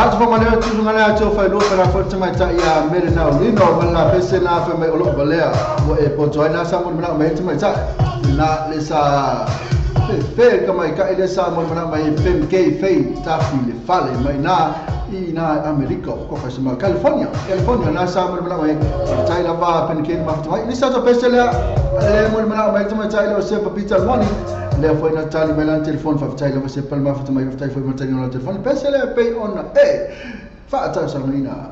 Na te whamalea tūsunga lea te o whailua pera whaita mai tai a mere nā o lino ma la pese nā whai mai o loo valea mo e poto ai nā sa mo mana mai te mai tai nā le sa fe ka mai ka ile sa mo mana mai pem ke fe tafi le fale mai nā i nā Amerika o ko ma California California nā sa mo mana mai tai la va pen ke ma mai ni sa to pese lea le mo mana mai te mai tai le o se papita moni le foi na tali mai lan telefone fa tai la se palma fa mai fa foi mai na telefone pese le pay on e fa ta sa mina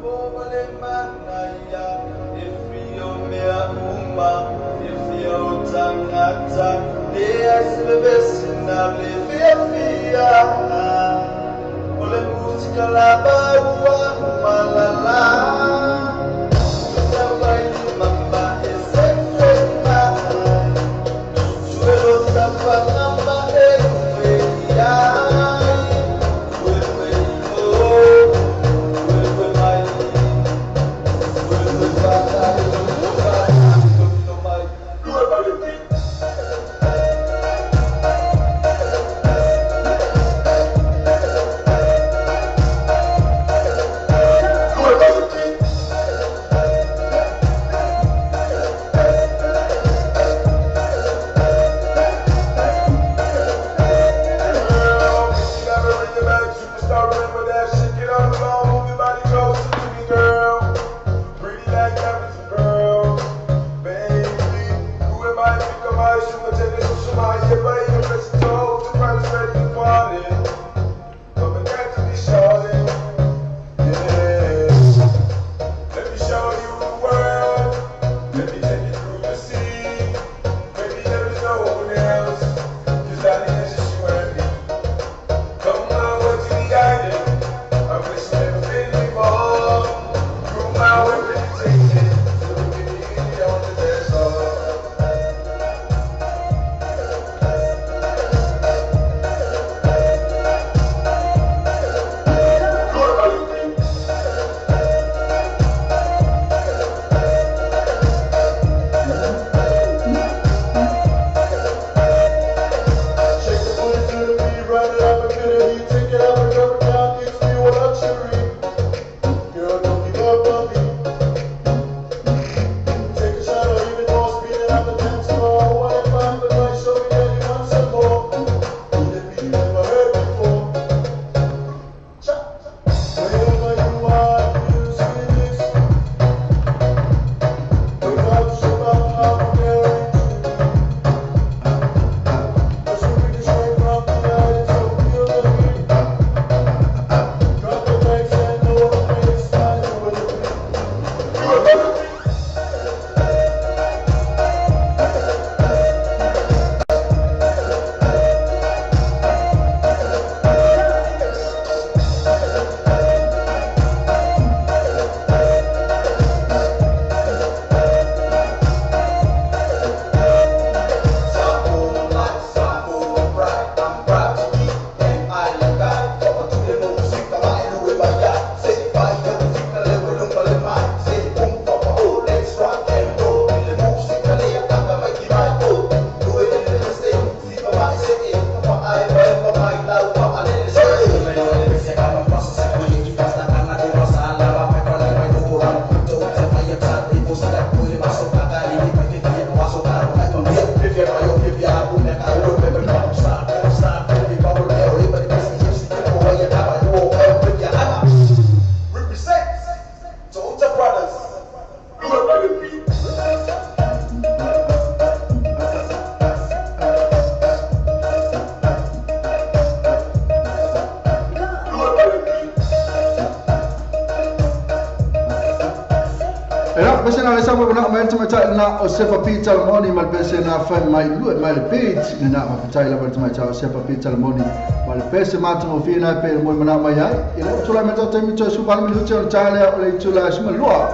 Na o sepa pita moni mal pese na fa mai lu mai le beat na ma tai la mai ta o sepa pita moni mal pese ma to fi na pe mo mana mai ai ile tula me ta mi to su ba mi lu ta le o le tula su ma lua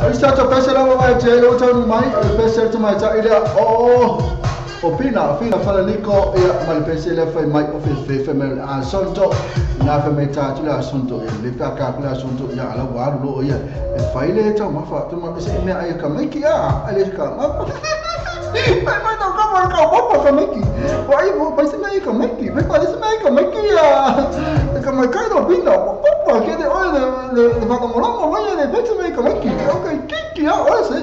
ai sta to pese la mai te lo ta mai pese to mai ta ile o o pina fina fala niko ia mal pese le fai mai o fe fe me a sonto na fe me ta tula sonto e le pa ka la sonto ia ala wa lo ia e fai le ta ma fa to ma se me ai ka mai ki a ale ka ma Mai mai tau ka mo ka popo ka maiki. Wai mo pai se mai ka maiki. Mai pai se mai ka maiki ya. Ka mai kai do pina. Popo ke de oi le le fa mo mo mai le pai se mai ka maiki. Okay, kiki ya oi se.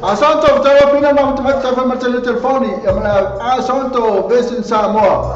Asante tau pina ma te fa ma te telefoni. Ya mana asante best in Samoa.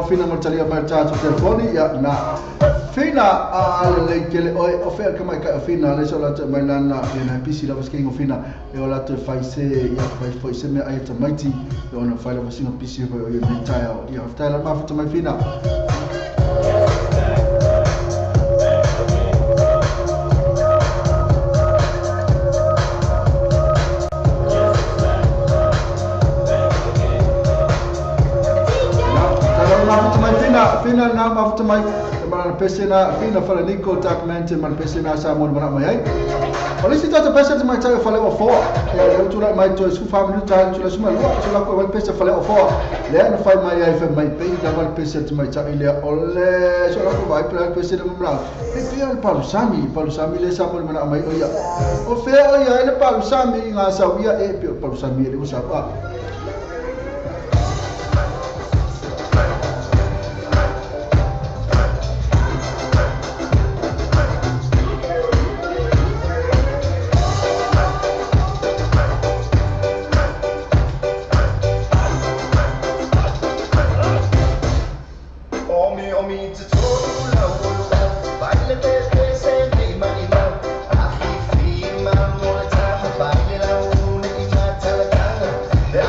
Fina mo talia mai tatu telefoni ya na fina a le kele oi o fe ka mai ka fina le so la te mai lana ya na pisi la basking o fina e o la te fai se ya fai foi se me ai te maiti e ona fai la basing o pisi o yo nei tai o ya tai la ma fa mai fina. Fina na mafuta mai mana pesena fina fala niko tak mente mana pesena sa mo mana mai ai Polisi tata pesa te mai tai fale o foa e o tula mai to su family ta tula su mai tula ko pesa fale o foa le na fai mai ai fai mai pe ta wal pesa te mai tai le ole so la ko vai pla pesa le mla e pe al palu sami le sa mo mana mai o ia o fe o ia le palu sami nga sa ia e pe palu sami le o sa pa. Yeah.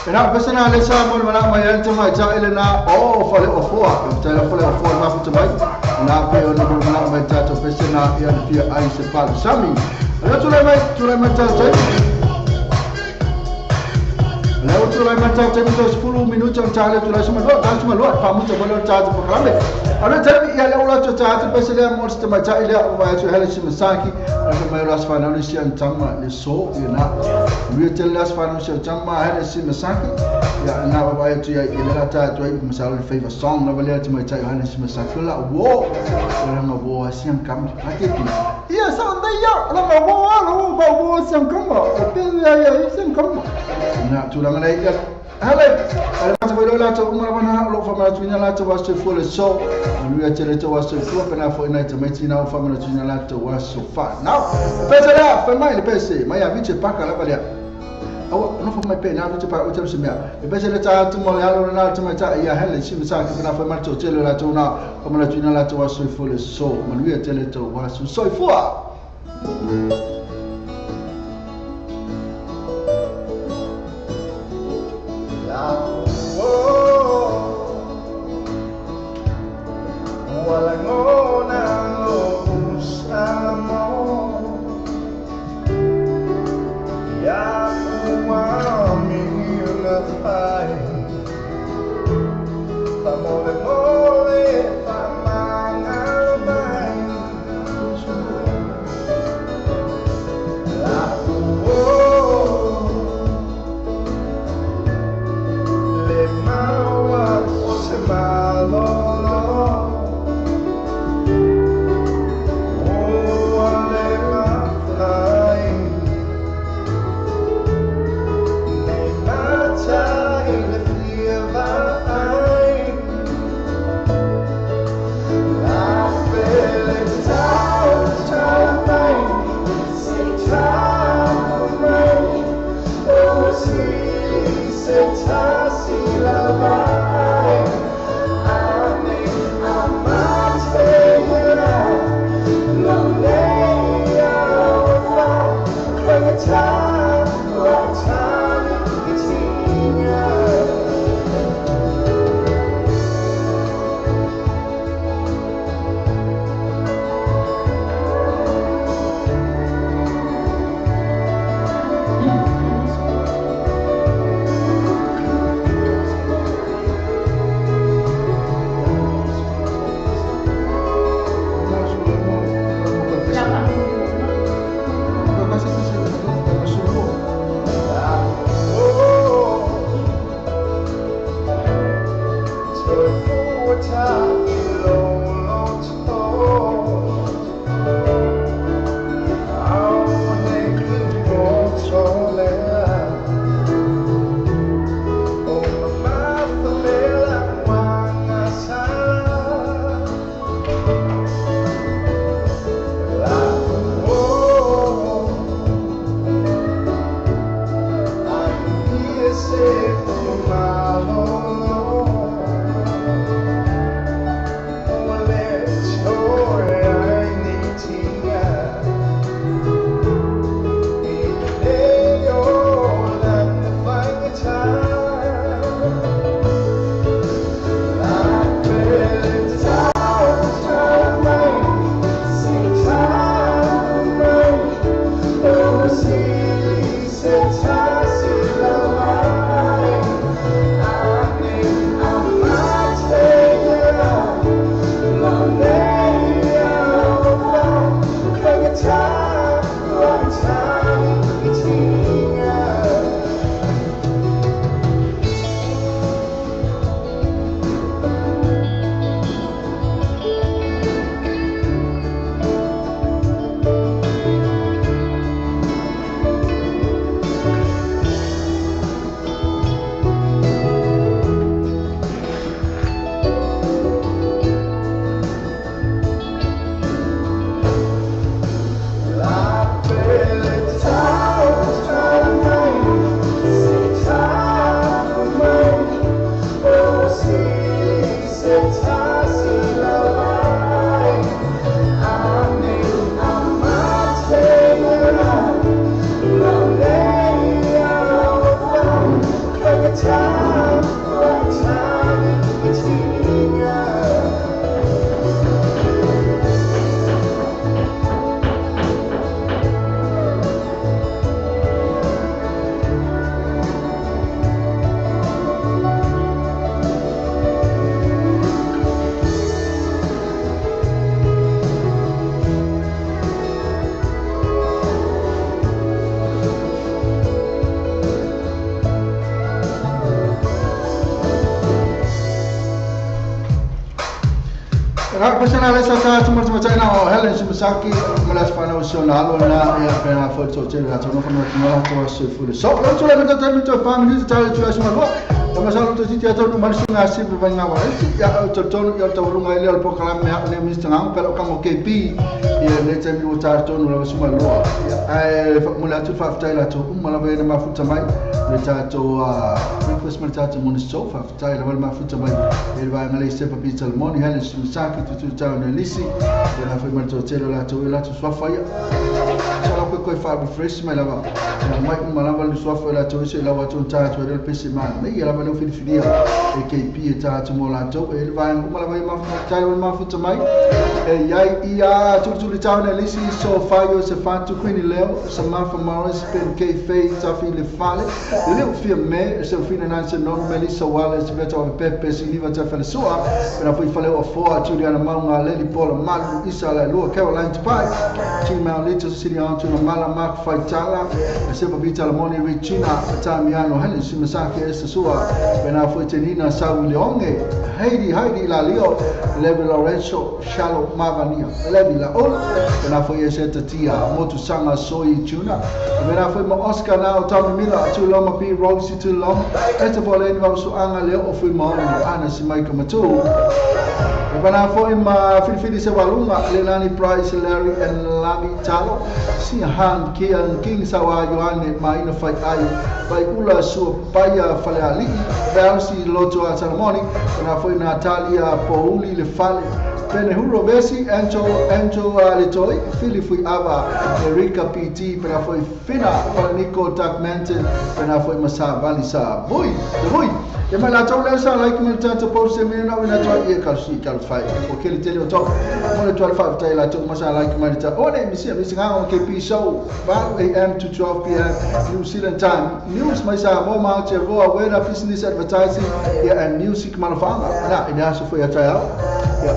E na pesa na le sa mo le mana mai al te mai ta ele na o fale o foa. E te la fale o foa ma futa mai. Na pe o na mo mana mai ta to pesa na ia le fia ai se pal sami. Le tu le mai ta te. Le tu le mai ta te mo 10 minuto on ta le tu le suma lo ta suma lo fa mo te lo ta te programe. Alo te ia le ola to ta te pesa le mo te mai ta ile o vai tu hele Shimasaki. Ale mai las fa na le sian tama le so ia na. Lui te las fa na sian tama hele Shimasaki. Ia na vai tu ia ile la ta tu ai masalo le favor song na vale te mai ta hele Shimasaki la wo. La na wo sian kam ate pi. Ia sa na ia la ma wo la wo ba wo sian kam. E pe ia ia sian kam. Na tu la ngai ia hele ale ma te la to uma bana lo fa ma tu ina la to wa se fo le so. Lui a te le to wa se fo pe na fo ina te mai tina fa ma tu ina la to wa so fa. Now pese la fa mai le pese mai a vice pa la valia. Awa no fa mai pe na vice pa o te se mea. E pese le ta tu mo le halo na te mai ta ia hele si sa ke na fa ma to te le la to na fa ma tu ina la to wa se fo le so. Ma lui a te le to wa so so fo. Pasana le sa ta tu ma ta na o Helen Sumasaki ma la fana o sona alo na ia pena fo to te la to no fana no to se fu le so lo tu le ta mi to fa mi ta tu la suma lo ma sa lo to ti to no ma singa si pe nga wa ia to to ia to lu ngai le po kala me ne mi sta pe lo ka mo KP ia le te mi o ta to no la suma lo ai mo la tu fa ta la to ma la ve na ma fu ta mai le ta to breakfast ma ta to mo so fa ta la ma fu ta mai le va ngai se pa pizza moni Helen Sumasaki tu tu ta ne lisi la foi ma to te la to la to swa fa ia sa la ko fa refresh mai la va mai ma la va lu swa fa la to se la wa to ta to le pese ma me ia la va le filifilia e KP e ta to mo la to e va ma la va ma ta ma fu ta mai e ia ia tu tu le ta ne lisi so fa yo se fa tu queen leo Samantha Morris Ben K Faith Tafi le fale le fi me se fi na se non Melissa Wallace veto Pepe Siniva ta fa soa na foi fale o fo Juliana Maunga Leli Paula Malu Isa la Lua Caroline Pai Chima Lito Sirian to Mala Mark Faitala Sepa Vita Lamoni Regina Tamiano Helen Simasaki Esasua Bena Fuetenina Saul Leonge Heidi Heidi La Leo Levi Lorenzo Shalom Mavania Levi La Ola Bena Fue Eseta Tia Motu Sanga Soi Juna Bena Fue Oscar Nao Tommy Miller Tuloma P Rosie Tulom Eta Boleni Vausuanga Leo Ofui Maono Ana Simaika Matu Bena Fue Ma Filifili Sewalunga Lelani Price Larry and Lani Talo Si Han Kian King Sawa Yohane Maina Fai Ai Pai Ula Sua Paia Faleali Valsi Loto Salamoni Bena Fue Natalia Pouli Le Fale Benehuro Vesi Angel Angel Letoi Fili Fui Ava Erika PT Bena Fue Fina Nico Dark Manton Bena Fue Masa Valisa Bui Bui E mai la tau lesa like me tata post me na ina to e ka si ka fai o ke le tele o to mo le 12 5 tai la to masa like me ta o ne mi si mi singa o KP show 5 am to 12 pm New Zealand time news mai sa mo ma te roa wera business advertising yeah and music malafanga na ina so fo ya tai ya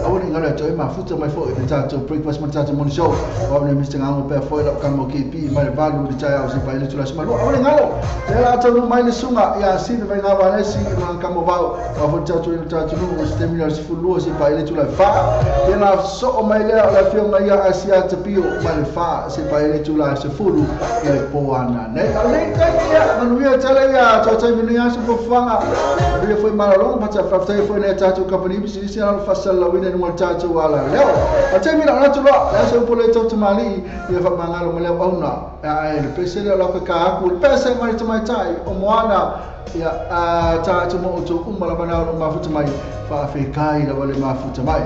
o ne ngala to ma futa mai fo e ta to breakfast ma ta to morning show o ne mi singa o pe fo la ka mo KP mai valu de tai au si pai le tula si ma o ne ngalo le la to mai le sunga ya si ve nga wa le si kamo vau a fo tatu i tatu no stemina se fulua se pa ile tula fa e la so mai le la fio mai ia asia te pio mai fa se pa ile tula se fulu e po ana ne ale ka ia manuia tele ia to tai minu se fo fanga le foi malolo pa ta fa foi ne tatu company si si ala fa sala wina no tatu ala leo a te mina na tula la se po le tatu mali ia fa mangalo mo le auna a le pese le la ka ku pese mai te mai tai o moana ia a ta tu mo tu umala bana o mafuta mai fa fe kai la wale mafuta mai.